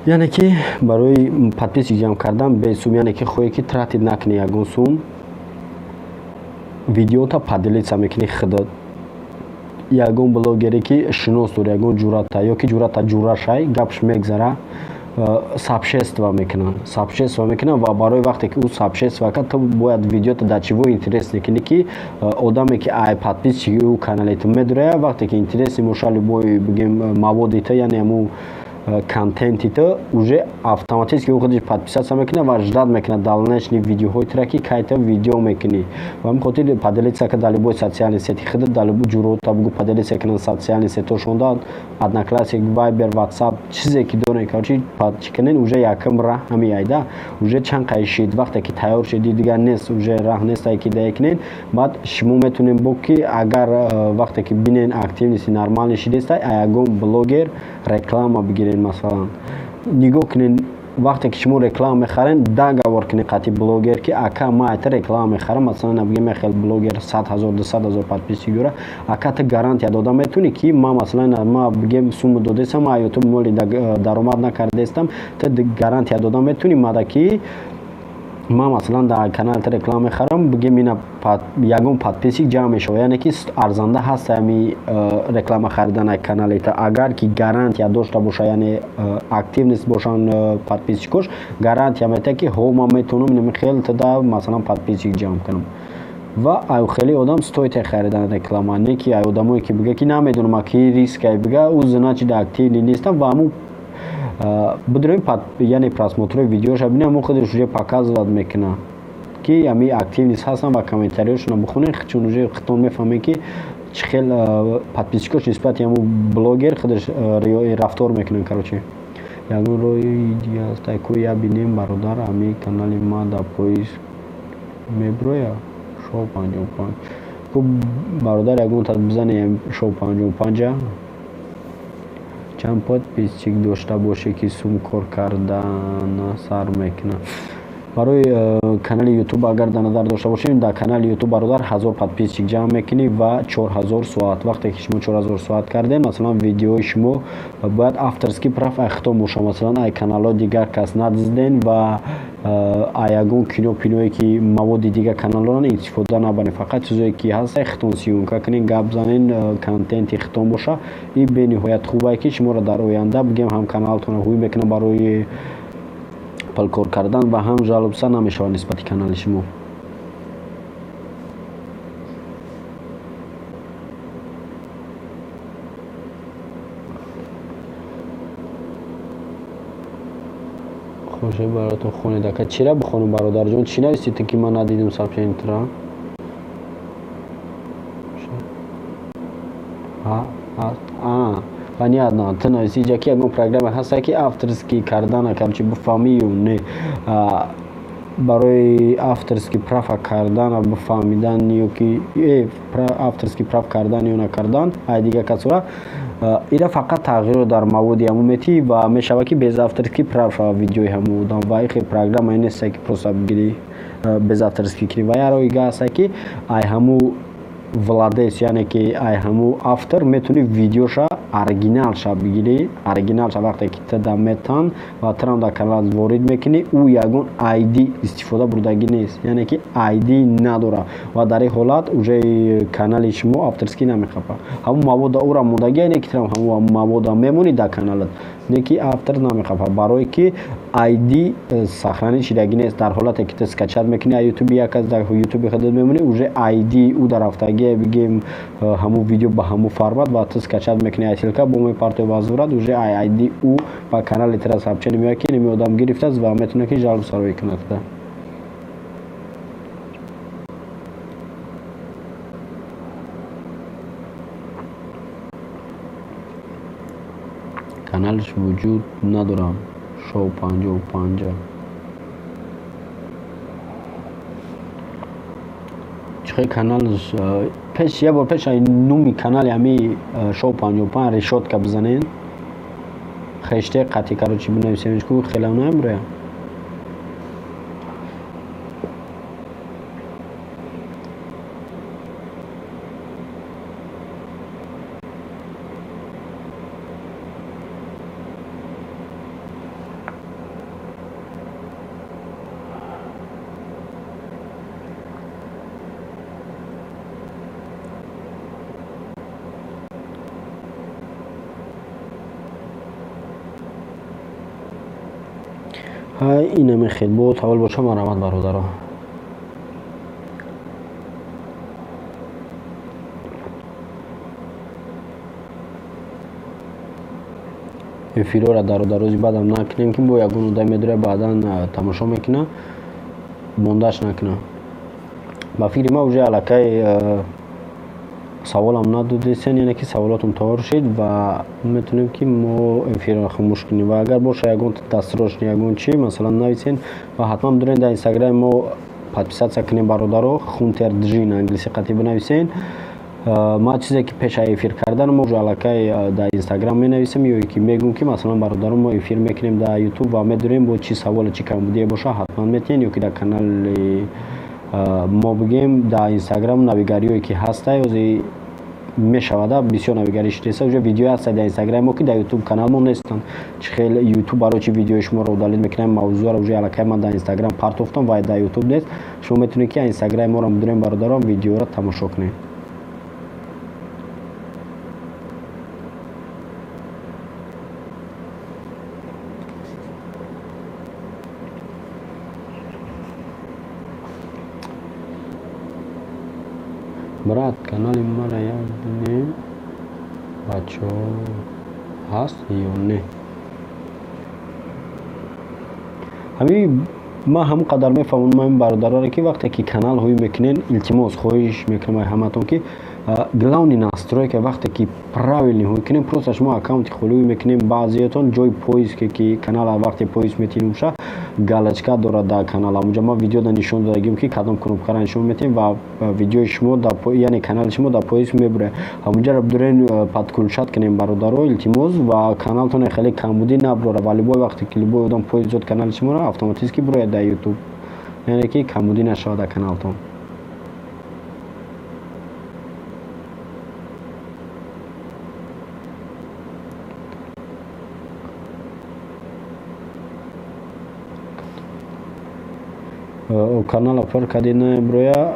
[SPEAKER 1] яъне ки барои подписчик ҷамъ кардан бесум, яъне ки хоҳӣ ки тратить накунӣ ягон сум, видеота поделиться мекунӣ худат. Ягон блогере ки шинос дорӣ, ягон ҷурата ё ки ҷурата ҷурашай, гапш мегзара, сообщество мекунанд, сообщество мекунанд. Ва барои вақте ки ӯ сообщество кард, ту бояд видеото дар чиво интересный кунӣ, ки одаме ки ай подписчики ӯ канали ту медурая, вақте ки интересный боша любой, бигем, маводи ту, яъне ҳамун контенти ту, уже автоматически ӯ худаш подписаться мекунад ва ждать мекунад дальнейший видеоҳои тура, ки кай ту видео мекунӣ. Ва ҳамин хотир поделиться ка дар любой социальный сети худат, дар любой ҷурота бугӯ поделиться кунанд социальный сетошонда, Одноклассник, Вайбер, Ватсап, чизе ки дорем, короче, чӣ кунен. Уже якм раҳ ҳами айда уже чанд қай шид. Вақте ки тайёр шиди, дигар нест, уже раҳ нестай ки дае кунен. Баъд шумо метавонем бо ки агар вақте ки бинен активности нормальный шидестай, ягон блогер реклама бигирен. Масалан, нигоҳ кунен, вақте ки шумо реклама мехарен, договор кунед қати блогер, ки ака, ман айта реклама мехарам. Масалан, бигем, хел блогер 100 000, 200 000 подписчик дора. Ака, ту гарантия дода метавонӣ, ки ман, масалан, ма, бигем, сумма додестам, ма ютуб моли даромад накардестам, ту гарантия дода метавонӣ мада, ки ман, масалан, дар канали ту реклама мехарам, бигем, ина ягон подписчик ҷамъ мешавад? Яъне ки арзанда ҳаст ҳами реклама харидан канали ту. Агар ки гарантия дошта боша, яъне активность бошанд подписчикош, гарантия метиҳад, ки ҳо, ман метавонам инами хел туда, масалан, подписчик ҷамъ кунам. Ва ай хеле одам стоит харидан реклама. Не ки ай одамое ки бига, ки намедонам, ки риск ай бига, ӯ значит активный нестам. Ва ҳамун бидурем, яъне просмотрои видеоша бинем, ҳамун худаш уже показывать мекунад, ки ҳами активность ҳастанд. Ва комментариёшонро бихонед, чун уже худтон мефаҳмед, ки чӣ хел подписчикош нисбати ҳамун блогер худаш рафтор мекунанд. Короче, ягон роҳи дигаст ку я бинем, бародар? Ҳами канали ма дар поиск меброя, шоу 55 ку, бародар, ягон та бизане, шоу 55-а. Чанд подписчик дошта боше, ки сум кор кардана сар мекунад барои канали ютуб? Агар дар назар дошта бошем, дар канали ютуб, бародар, 1000 подписчик ҷамъ мекунӣ ва 4000 соат. Вақте ки шумо 4000 соат кардем, масалан, видеои шумо бояд авторский прав ай худтон боша, масалан, ай каналҳои дигар кас надизден ва ай ягон кино пиное ки маводи дигар каналҳоро истифода набарем, фақат чизое ки ҳаст, худтон съёмка кунен, гап занен, контенти худтон боша. И бениҳоят хубае, ки шуморо дар оянда, бигем, ҳам каналтонро ҳуй мекунад барои пулкор кардан ва ҳам жалоба намешавад нисбати канали шумо. Хоше баротон хонед, ака. Чира бихонам, бародарҷон? Чӣ нависти ту, ки ман надидам сообщениятро? Понятно, ту нависи ҷа, ки ягон программа ҳаста, ки авторский кардана камчи бифаҳмӣ ё не. Барои авторский права кардана бифаҳмидан ё ки авторский прав кардан ё накардан ай дигар касора, ира фақат тағйирот дар маводи ҳамун метиҳӣ ва мешавад, ки без авторский прав шавад видеои ҳамун одам. Ва ихе программае несте, ки просто бигирӣ, без авторский кунӣ. Ва як роҳи дига ҳаста, ки ай ҳамун владелец, яъне ки ай ҳамун автор, метавонӣ видеоша оригиналша бигирӣ. Оригиналша вақте ки ту да метан ва турам дар каналат ворид мекунӣ, ӯ ягон ID истифода бурдагӣ нест, яъне ки ID надорад, ва дар ин ҳолат уже канали шумо авторский намехапад. Ҳамун мавода ӯра мондагӣ, не ки турам ҳамун мавода мемонӣ дар каналат, не ки автор намехапад, барое ки ID сохранить шидагӣ нест. Дар ҳолате ки ту скачать мекунӣ аз ютуби як кас, дар ютуби худат мемонӣ, уже ID ӯ дар рафтагӣ, бигем, ҳамун видео ба ҳамун формат, ва ту скачать мекунӣ, ай ссылка бо мепартои возврат, уже ай ID ӯ ба канали тира сообщение меояд, ки инами одам гирифтааст, ва метавонад, ки жалоба сароӣ кунад. Каналаш вуҷуд надорам. Шоу 55. Чихе каналш пеш я бор пеш номи канали ҳами Шоу 55 решётка бизанен. Хештег қати короче бинависемш ку хелам намебурая. Инаме хел бо тавал боша марҳамат бародаро. Эфирора дародарози баъдам накунем ки бо ягон одам медора баъдан тамошо мекуна, мондаш накуна. Ба фикри ман уже аллакай саволам надодесен, яъне ки саволотон тайёр шид ва метавонем ки мо эфирро хомӯш кунем. Ва агар боша ягон дастрошни ягон чи масалан нависен ва ҳатман бидурен дар инстаграми мо подписаться кунем бародаро, Хунтер Джин англиси қатъи бинависен. Ман чизе ки пеша эфир кардан мо уже аллакай дар инстаграм менависем ё ки мегӯм ки масалан бародаро мо эфир мекунем дар ютуб ва медурем бо чи саволе чи камбудие боша ҳатман метиҳен ё ки дар канали мо бигем дар инстаграм навигариҳое ки ҳастай ози мешавада бисёр навигарӣ шудеса уже видео ҳастай дар инстаграми мо ки дар ютуб канал мо нестанд. Чи хел ютуб барои чи видеои шуморо удалить мекунам мавзӯъро уже аллакай ман дар инстаграм партофтам ва дар ютуб нест. Шумо метавонед ки инстаграми моро бидурем бародарон видеоро тамошо кунед. Брат, канали мара як бинем бачаҳо ҳаст ё не? Ҳамин ман ҳамон қадар мефаҳмонам ин бародароре ки вақте ки канал ҳоӣ мекунен, илтимос хоҳиш мекунам ҳаматон ки главный настройка вақте ки правильный ҳоӣ кунем, просто шумо аккаунти холиҳоӣ мекунем, баъзеятон ҷои поиске ки канала вақте поиск метиҳем уша галочка дорад дар канал. Ҳамунҷа ман видеода нишон додагим ки кадом кнопкаро нишон метиҳем ва видеои шумо яъне канали шумо дар поиск мебурад. Ҳамунҷаро бидурен подключать кунем бародаро, илтимос, ва каналтон хеле камбудӣ набурад ва любой вақте ки любой одам поиск зод канали шуморо автоматически бурояд дар ютуб, яъне ки камбудӣ нашавад дар каналтон. Канала пур кади намеброя.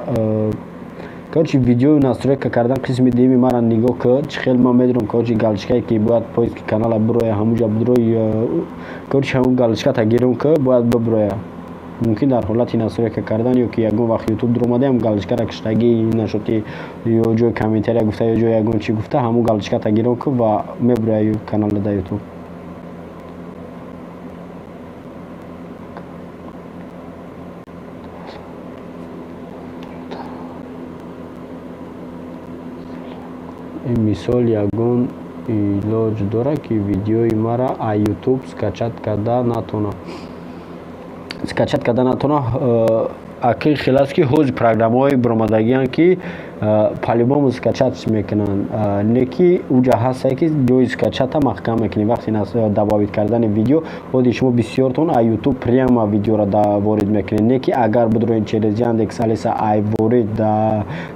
[SPEAKER 1] Короче, видеои настройка кардан қисми дуюми мара нигоҳ кар, чӣ хел ман медонам, короче, галочкае ки бояд поиски канала бироя, ҳамунҷа бироя. Короче, ҳамун галочка тагирум ки бояд биброя. Мумкин дар ҳолати настройка кардан ё ки ягон вақт ютуб дуромадаям галочкара киштагӣ нашуд ки ё ҷои комментария гуфта ё ҷои ягон чӣ гуфта, ҳамун галочка тагирум ки ва меброя канала дар ютуб. Мисол ягон илоҷ дорад ки видеои мара аз ютуб скачать карда натона? Скачать карда натона акин хел аст ки ҳози программаҳои баромадагианд ки по-любому скачать мекунанд, не ки уҷа ҳастае ки ҷои скачата маҳкам мекунед. Вақте добавить кардани видео ҳози шумо бисёртон аз ютуб прямо видеоро ворид мекунед, не ки агар бидроед через Яндекс Алиса ай ворид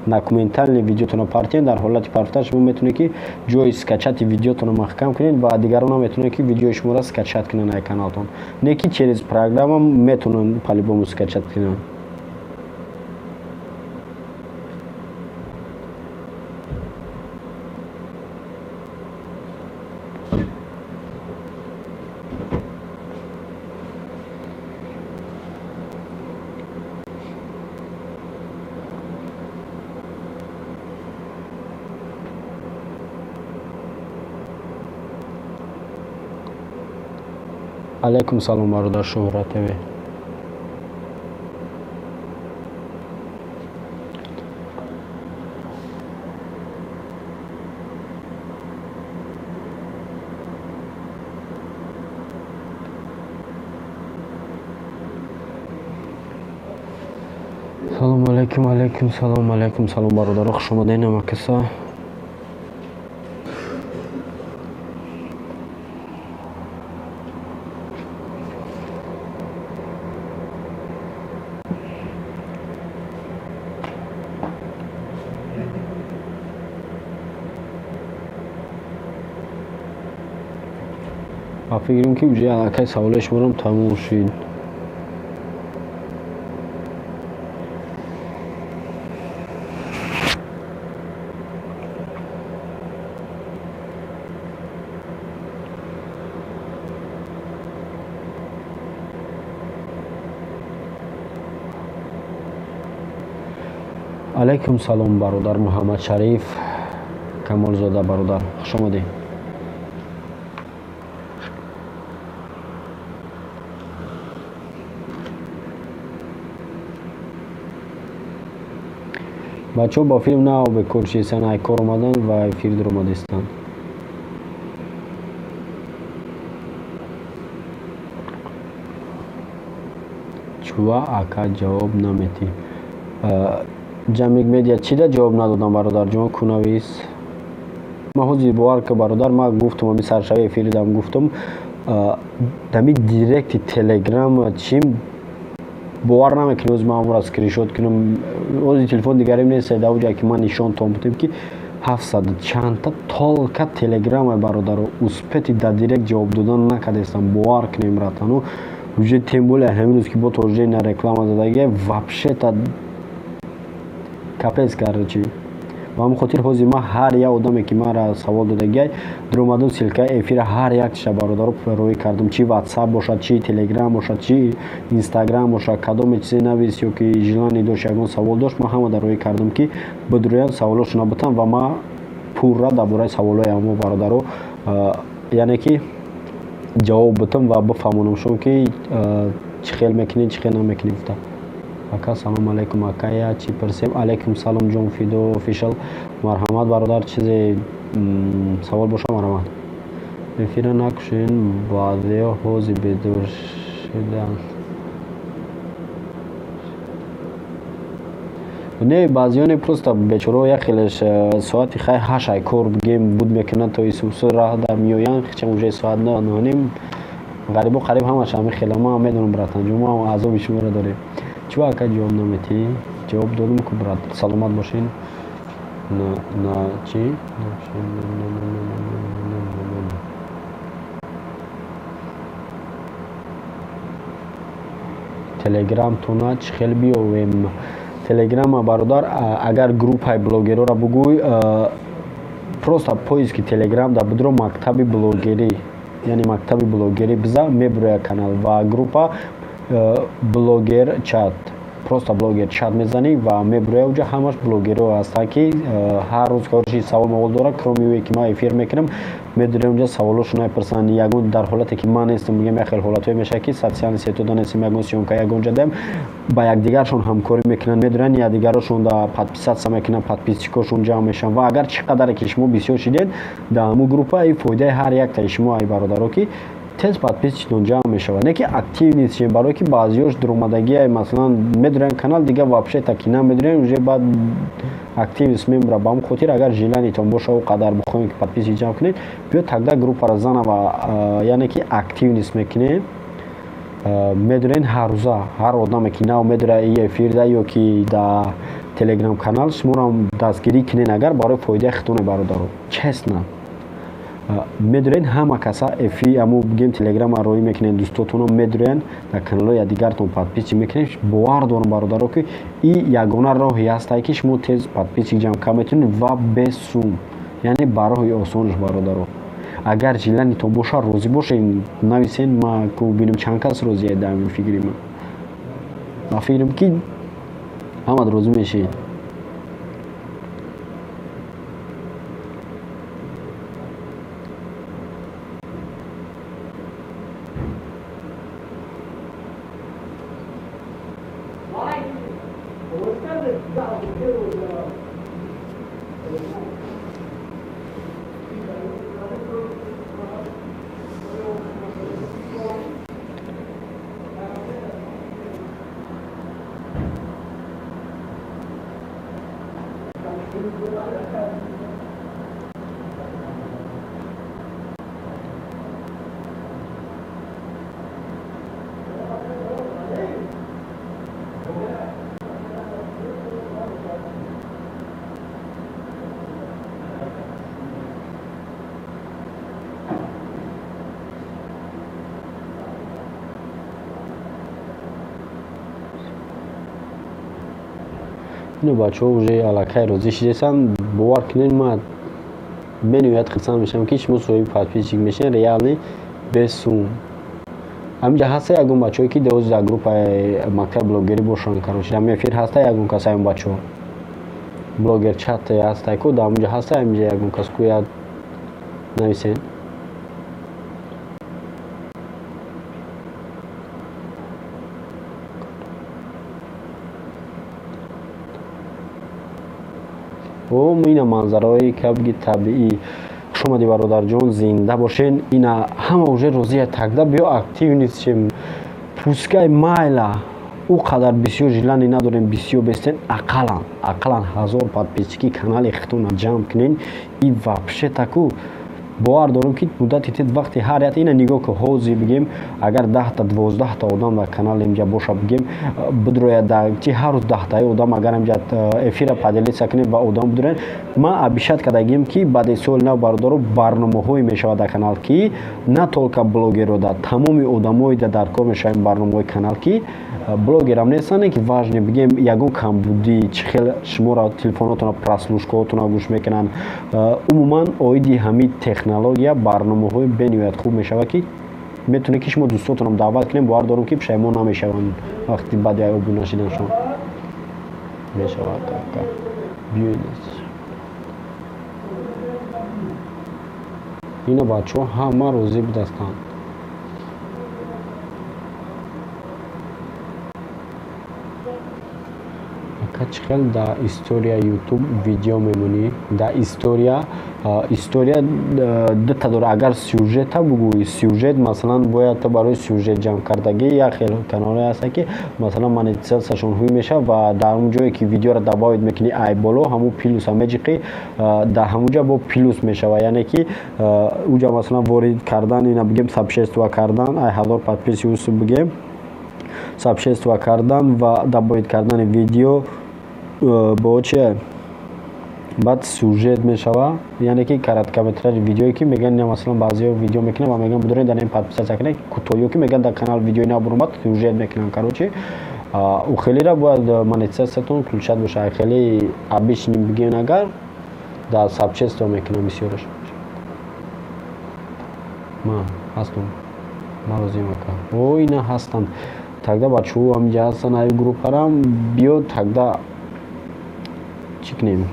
[SPEAKER 1] документальный видеотонро партиен, дар ҳолати партофта шумо метавонед ки ҷои скачати видеотонро маҳкам кунед ва дигарон ҳам метавонанд ки видеои шуморо скачать кунанд аз каналтон, не ки через программа метавонанд по-любому скачать кунанд. Алейкум салом бародар Шуҳрат ТВ. Салом алейкум, алейкум салом, алейкум салом бародаро, хуш омадед ҳамакаса. Ба фикрам ки уже аллакай саволои шуморам тамом шуд. Алейкум салом бародар Муҳаммад Шариф Камолзода бародар, хуш омадед. Бачаҳо ба филм нав бекор шистанд, ай кор омаданд ва эфир дуромадистанд. Чува ака ҷавоб наметӣ? Ҷамик Медиа чӣ да ҷавоб надодам бародарҷон, кунавис. Ман ҳозир бовар ки бародар, ман гуфтам ами саршави эфиридам гуфтам, дами директи Телеграм чим бовар намекунӣ, ҳозир ман амро скриншот кунам. Ҳозир телефон дигарим нест, дар уҷа ки ман нишон тон будем ки 700 чандта толка Телеграма бародаро успети дар директ ҷавоб додан накардестам, бовар кунем братану. Уже тем более ҳамин рӯз ки бо тоже на реклама задагия, вообще-то капец короче. Ба ҳамин хотир ҳозир ман ҳар як одаме ки манра савол додагиай, дуромадам ссылкаи эфира ҳар яктиша бародаро роӣ кардам, чи WhatsApp бошад, чи Telegram бошад, чи Instagram бошад, кадоме чизе навис ё ки желание дошт, ягон савол дошт, ман ҳамада роӣ кардам ки бидурӯянд саволошона битам ва ман пурра дар бораи саволҳои ҳамо бародаро, яъне ки ҷавоб битам ва бифаҳмонамшон ки чӣ хел мекунӣ, чӣ хел намекунӣ гуфта. Ака салом алейкум, ака я чӣ пурсем? Алейкум салом ҷон Фидо офишал, марҳамат бародар, чизе савол боша марҳамат. Эфира накушен, баъзеҳо ҳозир бедор шуданд. Не, баъзеҳо не, просто бечораҳо як хелеш соати хай 8 ай кор бигем буд мекунанд то исусу раҳ дар меоянд, хичам уже соат 9:30. Ғарибо қариб ҳамаш ҳамин хела, ман медонам братанҷон, мо азоби шуморо дорем. Чӣ ака ҷавоб наметӣ? Ҷавоб додам ку брат, саломат бошен. На, на, чӣ? Телеграм тона чӣ хел биёвем? Телеграма бародар, агар группаи блогерора бугӯй, просто поиски Телеграм да будро мактаби блогерӣ, яъне мактаби блогерӣ биза мебурояд канал ва группа блогер чат, просто блогер чат мезанӣ ва мебурояд уҷа ҳамаш блогерҳо ҳастанд ки ҳар рӯз корши савол мавол дорад, кроме ӯе ки ман эфир мекунам, медурем уҷа саволошро мепурсанд. Ягон дар ҳолате ки ман нестам, мегӯям як хел ҳолатҳое мешавад ки социальный сетода нестем, ягон съёмка ягон ҷа даем, ба якдигаршон ҳамкорӣ мекунанд, медуранд якдигарошон да подписаться мекунанд, подписчикошон ҷамъ мешаванд ва агар чӣ қадаре ки шумо бисёр шидед дар ҳамун группа, ин фоидаи ҳар яктаи шумо ай бародаро ки тез подписчикон ҷамъ мешавад. Не ки актив нестем, барое ки баъзиёш дуромадагия, масалан медуранд канал, дига вообще таки намедуранд, уже баъд активност мемура. Ба ҳамин хотир агар желаниетон боша о қадар бихоҳем ки подписчик ҷамъ кунед, биё тогда группаро зана ва яъне ки активност мекунем. Медурен ҳар рӯза ҳар одаме ки нав медура и эфирда ё ки да телеграм канал, шуморо дастгирӣ кунен агар барои фоидаи худтоне бародаро, честно. Медурен ҳама каса эфи аму бигем телеграма роӣ мекунен, дӯстотонро медурен дар каналҳои якдигартон подписчик мекунен. Бовар дорам бародаро ки и ягона роҳе ҳастае ки шумо тез подписчик ҷамъ карда метавонед ва бесум, яъне ба роҳи осонаш бародаро. Агар желаниетон боша розӣ бошед, нависен, ман ку бинем чанд кас розия дар ҳамин фикри ман. Ба фикрам ки ҳамат розӣ мешед. Ино бачаҳо уже аллакай розӣ шидесанд. Бовар кунед, ман бениҳоят хурсанд мешавам, ки шумо соҳиби подписчик мешавед, реально без сум. Ҳаминҷа ҳаста ягон бачаҳое, ки дози дар группаи мактаби блогерӣ бошанд, короче, ҳамин эфир ҳаста ягон кас, ҳамин бачаҳо. Блогер чат ҳаста ку, дар ҳаминҷа ҳаста ҳаминҷа ягон кас гӯяд, нависен. О, ина манзараҳои кабги табиӣ. Хуш омадӣ, бародарҷон, зинда бошен. Ина ҳама уже розия, тогда биё активный шем. Пускай майла, ӯ қадар бисёр желание надорем, бисёр бестен, ақаллан 1000 подписчики канали худтона ҷамъ кунен. И вообще таку бовар дорам, ки муддати тед вақти ҳар як ина нигоҳ ки ҳозир бигем, агар 10-та, 12-та одам дар канал инҷа боша, бигем, бидрояд дар чи ҳар рӯз 10-таи одам, агар инҷа эфира поделиться кунем ва одам бидроянд. Ман обещать кардагим, ки баъди соли нав, бародаро, барномаҳое мешавад дар канал, ки на только блогеро, да тамоми одамое да дар кор мешаванд барномаҳои канал, ки блогерам нестанд, ки важный, бигем, ягон камбудӣ, чӣ хел шуморо телефонотона, прослушкаотона гӯш мекунанд, умуман оиди ҳамин технология барномаҳои бениҳоят хуб мешавад, ки метавонед, ки шумо дӯстотонам даъват кунем. Бовар дорам, ки пушаймон намешаванд вақти баъди обуна шиданшон. Мешавад, биёед. Ина бачаҳо ҳама розӣ будастанд. Ака, чӣ хел дар история Ютуб видео мемонӣ? Дар история дута дора. Агар сюжета бугӯӣ, сюжет, масалан, бояд ту барои сюжет ҷамъ кардагӣ як хел каналҳое ҳастанд, ки масалан монетизатсияшон ҳуй мешавад ва дар он ҷое ки видеоро добавить мекунӣ, ай боло ҳамун плюса меҷиқӣ, дар ҳамун ҷа бо плюс мешавад, яъне ки уҷа масалан ворид кардан, ина бигем, сообщество кардан, ай 1000 подписи усу, бигем, сообщество кардан ва добавить кардани видео бо чие, баъд сюжет мешава, яъне ки короткометражи видеое, ки мегӯянд, масалан, баъзеҳо видео мекунанд ва мегӯянд, бидоред, дар ин подписаться кунед, кӯтоҳиё, ки мегӯянд, дар канал видеои нав буромад, сюжет мекунанд, короче, ӯ хелера бояд монетизатсиятон включать бошад. Хеле обычный, бигӯен, агар дар сообщество мекунам бисёраш. Ман ҳастам, ман розиам, ака. О, ина ҳастанд, тогда бачаҳо ҳаминҷа ҳастанд, ай группарам биё, тогда чӣ кунем?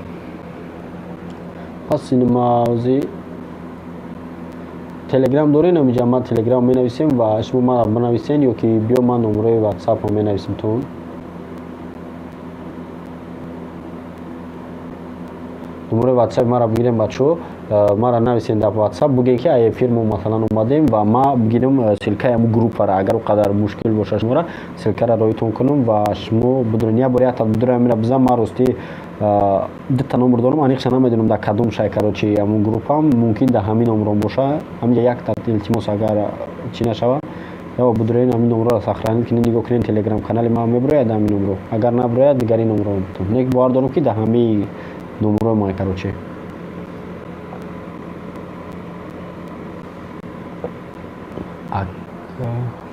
[SPEAKER 1] Пас ин Телеграм дорем, ҳаминҷа ман Телеграм менависем ва шумо мара бинависен, ё ки биё, ман номерои Ватсапро менависем тон. Номерои Ватсапи мара бигирем, бачаҳо, мара нависен дар Ватсап, бугем, ки ай эфир мо, масалан, омадем ва ма бигирем ссылкаи ҳамун группара. Агар о қадар мушкил боша, шумора ссылкара роитон кунам ва шумо бидурен, як бор якта бидурем, ҳамира бизан. Ман ростӣ дута номер дорам, аниқша намедонам дар кадом шай, короче, ҳамун группам мумкин дар ҳамин номером боша. Ҳаминҷа якта, илтимос, агар чӣ нашава, ява бидурен, ҳамин номерро сохранить кунед, нигоҳ кунед, Телеграм канали ман мебурояд ҳамин номерро, агар набурояд, дигари номерро не. Бовар дорам, ки дар ҳамаи номерҳои ман, короче.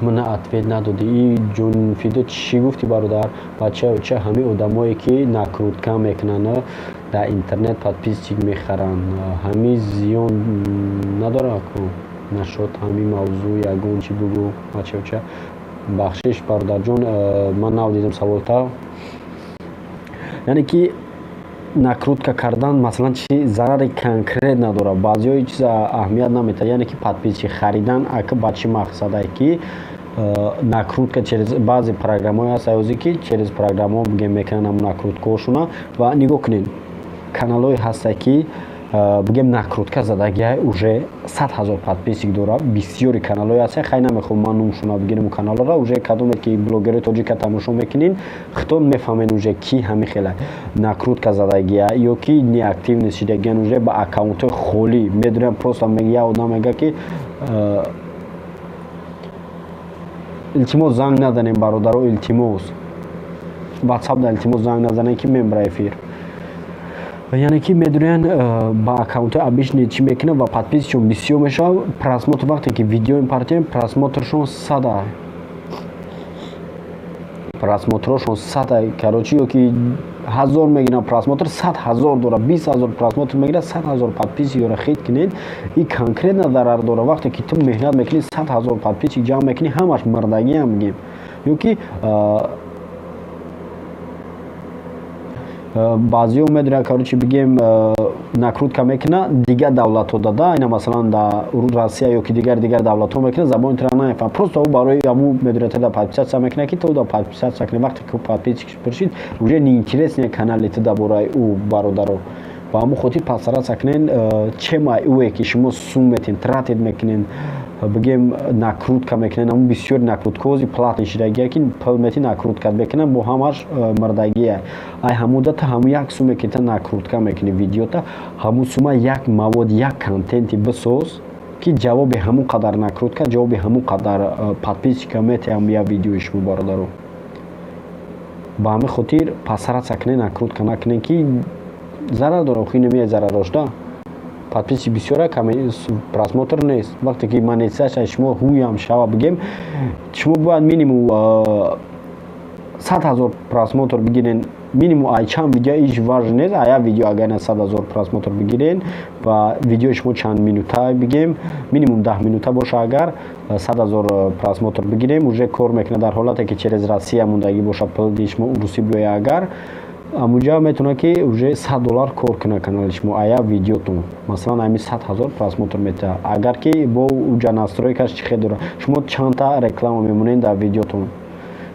[SPEAKER 1] Мана ответ надодӣ, и ҷонфидо, чӣ гуфтӣ, бародар? Бача, ча ҳамин одамое, ки накрутка мекунанд, дар интернет подписчик мехаранд, ҳамин зиён надорад ку? Нашод ҳамин мавзӯъ ягон чӣ бугӯ, бача. Бахшиш, бародарҷон, ман нав дидам саволта. Яъне ки накрутка кардан, масалан, чи зарари конкрет надорад, баъзеҳои чиза аҳамият наметиҳад. Яъне ки подписчик харидан ака ба чӣ мақсадае, ки накрутка через баъзе программаҳое ҳаст аёзе, ки через программаҳо, бигем, мекунанд ҳамун накруткаҳошуна. Ва нигоҳ кунед, каналҳое ҳаста, ки Бигем, накрутка задагиай, уже 100 000 подписчик дора. Бисёри каналҳое ҳастен, хай, намехоҳам ман номшона бигирем каналҳоро. Уже кадоме ки блогерои тоҷика тамошо мекунин, хитон мефаҳмен уже ки ҳамин хела накрутка задагия ё ки неактивный шидагиян, уже ба аккаунтҳои холӣ медурем. Просто як одам мега, ки илтимос, занг назанем, бародаро, илтимос, ватсап да, илтимос, занг назанем, ки мембра эфир. Яъне ки медурян, ба аккаунтҳои обычный чӣ мекунанд ва подписчикшон бисёр мешавад. Просмотр, вақте ки видео импортием, просмотршон сада, просмотрошон сада, короче, ё ки ҳазор мегиранд просмотр, 100 000 дора, 20 000 просмотр мегирад, 100 000 подписчик дора. Хит кунед, и конкретно зарар дора. Вақте ки ту меҳнат мекунӣ, 100 000 подписчик ҷамъ мекунӣ, ҳамаш мардагиам, бигем, ё ки баъзеҳо медонанд, короче, бигем, накрутка мекунад дигар давлатҳо дада, ина масалан дар Россия ё ки дигар давлатҳо мекунад, забони тура намефаҳмад. Просто ӯ барои ҳаму медонад, туда подписаться мекунад, ки ту да подписаться кунӣ. Вақте ки подписчик пуршид, уже неинтересный канали ту дар бораи ӯ, бародаро. Ба ҳамун хотир постараться кунен, чем ай ӯе ки шумо сум метен, тратить мекунен, бигем, накрутка мекунен. Ҳамун бисёри накруткаози платный шидагия, ки пул мети, накрутка мекунан, бо ҳамаш мардагия. Ай ҳамудата ҳамун як суме ки та накрутка мекунӣ видеота, ҳамун сума як мавод, як контенти бисоз, ки ҷавоби ҳамун қадар накрутка, ҷавоби ҳамун қадар подписчика метиҳам як видеои шумо, бародаро. Ба ҳамин хотир постараться кунен, накрутка накунен, ки зарар дора. Охи немия зарарош да подписчик бисёра, просмотр нест. Вақте ки монетизация шумо ҳуям шава, бигем, шумо бояд минимум 100 000 просмотр бигирен, минимум. Ай чанд видео иш важно нест, а як видео агар на 100 000 просмотр бигирен ва видеои шумо чанд минута, бигем, минимум 10 минута боша, агар 100 000 просмотр бигирем, уже кор мекунад. Дар ҳолате ки через Россия мондагӣ боша, пули шумо русӣ биёя, агар амуҷа метавонад, ки уже 100 доллар кор кунад канали шумо ая видеотон, масалан, ами 100 000 просмотр метаҳад. Агар ки бо уҷа настройкаш чӣ хел дорад, шумо чандта реклама мемонед дар видеотон.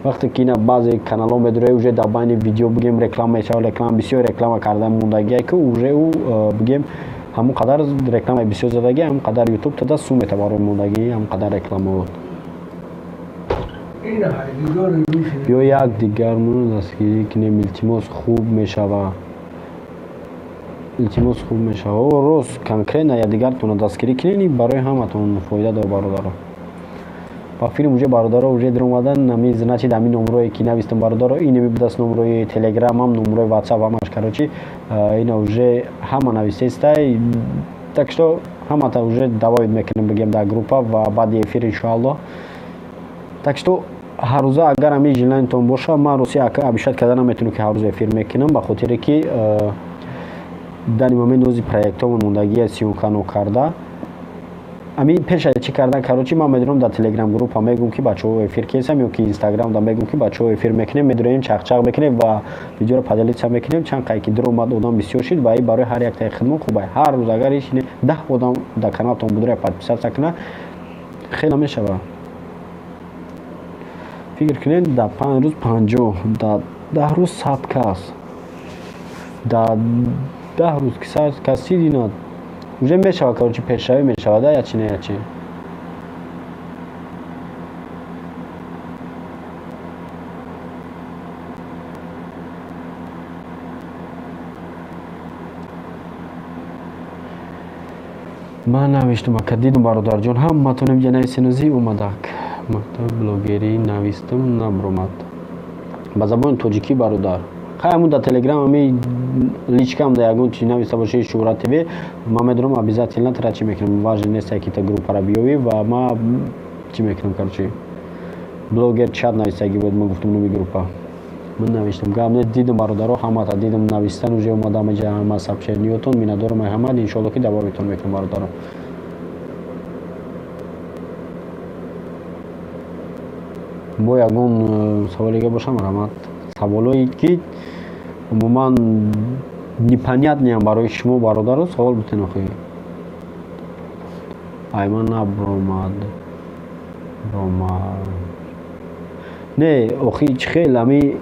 [SPEAKER 1] Вақте ки ина баъзе каналҳо медоред, уже дар байни видео, бигем, реклама мешавад, реклама, бисёр реклама карда мондагие, ки уже ӯ бигем, ҳамон қадар рекламаи бисёр задагӣ, ҳамон қадар Ютуб тада сум мета барои мондагӣ ҳамон қадар рекламаот. Ё як дигармон дастгирӣ кунем, илтимос, хуб мешава, илтимос, хуб мешава. Рост, конкретно якдигартонро дастгирӣ кунед, барои ҳаматон фоида дор, бародаро. Ба филм уже, бародаро, уже даромадан. Ами, значит, ами номрое ки навистам, бародаро, инами будаст номрои телеграмам, номрои ватсап, ҳамаш, короче, ина уже ҳама навистестай. Так что ҳамата уже добавить мекунем, бигем, дар группа ва баъди эфир, иншоаллоҳ. Так что ҳаррӯза, агар ҳамин желаниятон боша, ман рости обещать карда наметавонам, ки ҳаррӯз эфир мекунам, ба хотире ки дар ин момент ози проектҳомон мондагия, съёмка нокарда. Ами пеша чӣ кардан, короче, ман медонам, дар телеграм группа мегӯм, ки бачаҳо эфир кесам, ё ки инстаграм да мегӯм, ки бачаҳо эфир мекунем, медонем, чақчақ мекунем ва видеоро поделиться мекунем. Чанд қай ки дуромад, одам бисёр шид ва и барои ҳар яктаи хидмат хуб. Ҳар рӯз агар ишине, 10 одам дар каналтон будра, подписаться кунад, хеле мешавад. Фикр кунед, дар 5 рӯз 50, дар 10 рӯз 100 кас, дар 10 рӯз ки 100 кас динад, уже мешавад, короче, пешравӣ мешавад, ячи не ячи. Ман навиштум, ака, дидум, бародарҷон, ҳаматон инҷа нависенозӣ омадак. Мактаби блогерӣ навистам, набуромад ба забони тоҷикӣ, бародар. Хай, ҳамун дар телеграм, ами личкам да ягон чи нависта боши, Шуҳрат ТВ, ман медонам, обязательно тра чӣ мекунам. Важно нест, ки та группара биёвӣ ва ма чӣ мекунам. Короче, блогер чат навистагӣ буд, ма гуфтам номи группа. Ман навиштам, гап не, дидам, бародаро, ҳамата дидам, навистан, уже омадам иҷа, ҳама сообщениётон миннатдорам ҳамад. Иншоалло, ки давомитон мекунам, бародаро. Бо ягон саволега бошам, марҳамат. Саволое ки умуман непонятныям барои шумо, бародаро, савол битен. Охи, айман набромад, ромад не, охи, чӣ хел ами.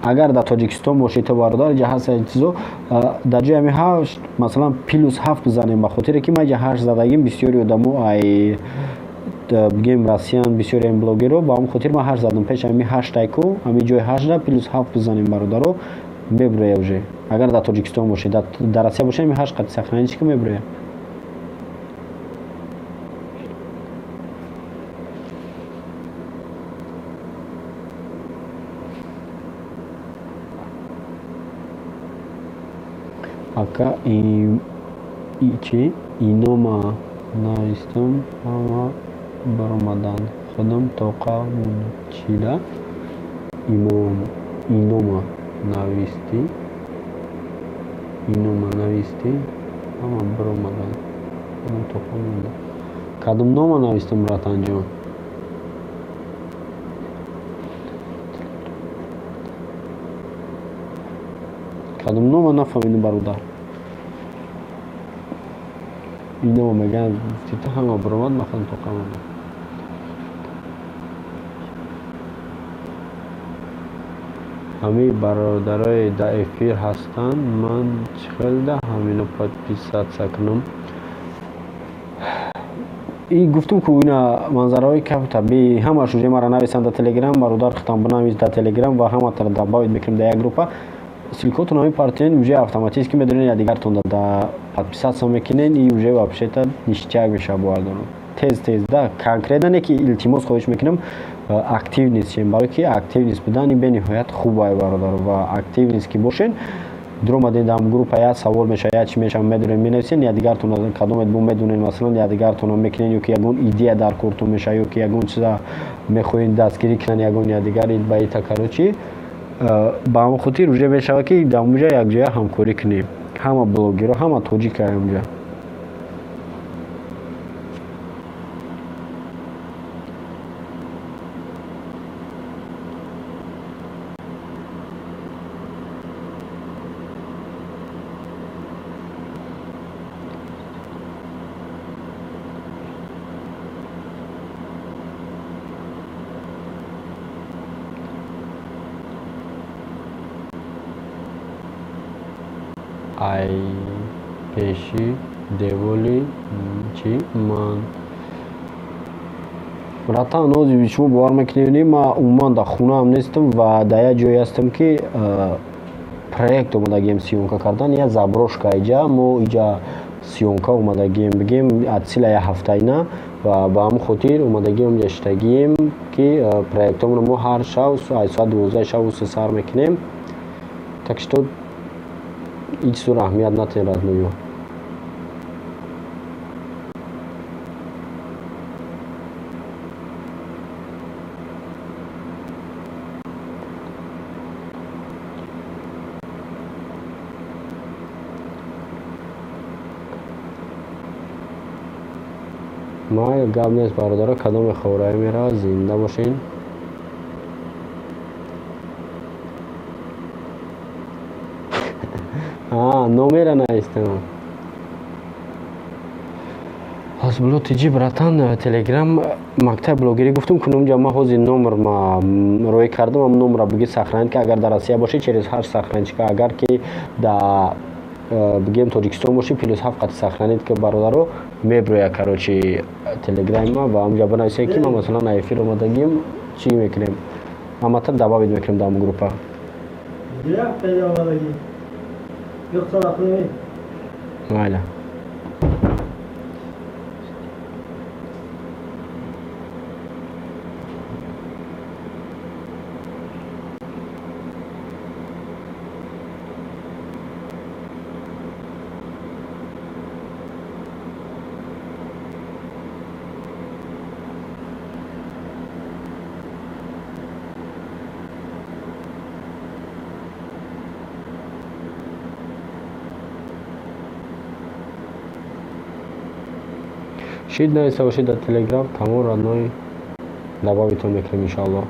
[SPEAKER 1] Агар дар Тоҷикистон бошед, то бародар, иҷа ҳаст чизо, дар ҷои ҳами ҳашт, масалан, плюс ҳафт бизанем, ба хотире ки ман иҷа ҳашт задагим, бисёри одамо ай бигем россиян, бисёри ам блогеро, ба ҳамн хотир ман ҳашт задам. Пеш ҳами ҳашт айку, ҳами ҷои ҳаштда плюс ҳафт бизанем, бародаро, меброя уже. Агар дар Тоҷикистон бошед, дар Россия бошед, ҳами ҳашт қати сохранить ки меброя. Ака, чи инома навистам, ҳама баромаданд, худам тоқа чида. Инома навистӣ, инома навистӣ, ҳама баромаданд, худам тоқа мондам. Кадом нома навистам, братанҷон? Кадом нома нафаҳмидам, бародар. Инома мегӯянд, гуфтита ҳама баромад, ман худам тоқа мондам. Ҳамаи бародарое дар эфир ҳастанд, ман чӣ хел да ҳамино подписаться кунам? И гуфтум ку, ина манзараҳои кап табиӣ ҳамаш уже мара нависанд дар Телеграм, бародар, хитам бинавис дар Телеграм ва ҳаматара добавить мекунем дар як группа. Ссылкотон мепартоен, уже автоматически медонед, якдигартон да подписаться мекунен, и уже вообще-то ништяк мешавад, бовар дорам. Тез тез да конкретно не ки илтимос хоҳиш мекунам, активность шем, барое ки активность будан бениҳоят хуб ай, бародар, ва активность ки бошен, дуромаден дар группа, як савол мешавад, як чи мешавад, медонед, менависен якдигартон, кадомет бо медонед, масалан, якдигартонро мекунен, ё ки ягон идея дар кортон мешавад, ё ки ягон чиза мехоҳед дастгирӣ кунанд ягон якдигари ба ита, короче, ба ҳамон хотир уже мешавад, ки дар онҷа якҷоя ҳамкорӣ кунем, ҳама блогерро, ҳама тоҷика онҷа. Ай пеши деволи чи ман, братан, ҳозир шумо бовар мекунед, ман умуман дар хонаам нестам ва дар як ҷое ҳастам, ки проект омадагием съёмка кардан, як заброшка. Иҷа мо иҷа съёмка омадагием, бигем, от сила як ҳафтаина, ва ба ҳамин хотир омадагием, инҷа шиштагием, ки проектҳомонро мо ҳар шав аз соати 12 шаву се сар мекунем. Так что ҳеҷ чизро аҳамият натиҳед, родной. Майли, гап нест, бародаро, кадоме хораӣ меравад, зинда бошед. Номера навистам. Ҳасбулло тиҷи, братан, Телеграм мактаби блогерӣ гуфтум ку, номҷа ман ҳозир номер ма роӣ кардам, ам номерро биги, сохранить ки, агар дар Россия бошед, через ҳашт сохранить ки, агар ки дар, бигем, Тоҷикистон бошӣ, плюс ҳафт қати сохранить ки, бародаро, меброя, короче, Телеграма, ва ҳамҷа бинависед, ки ман, масалан, эфир омадагим, чӣ мекунем, ҳамата добавить мекунем дар группа.
[SPEAKER 2] Як пайдо омадагӣ. Yo'qsa vaqtli.
[SPEAKER 1] Mayli. Шид нависта бошед дар Телеграм, тамом, родной, добавитон мекунем, иншоаллоҳ.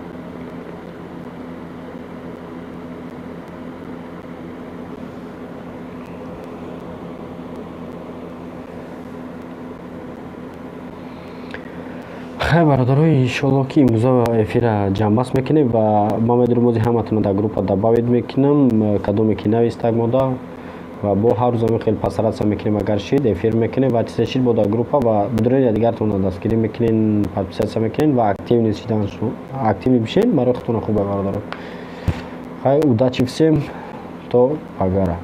[SPEAKER 1] Хай, бародаро, иншолло, ки имрӯза эфира ҷамъбаст мекунем ва ман медонам, ози ҳаматонро дар группа добавить мекунам, кадоме ки навистак мода, ва бо ҳар рӯз ҳамин хел постараться мекунем. Агар шид, эфир мекунем ва чизе шид, бо дар группа ва бидуред, дигаратонро дастгирӣ мекунен, подписаться мекунен ва активный шидан, активный бишен, барои худтона хубе, бародаро. Хай, удачи всем, то пагара.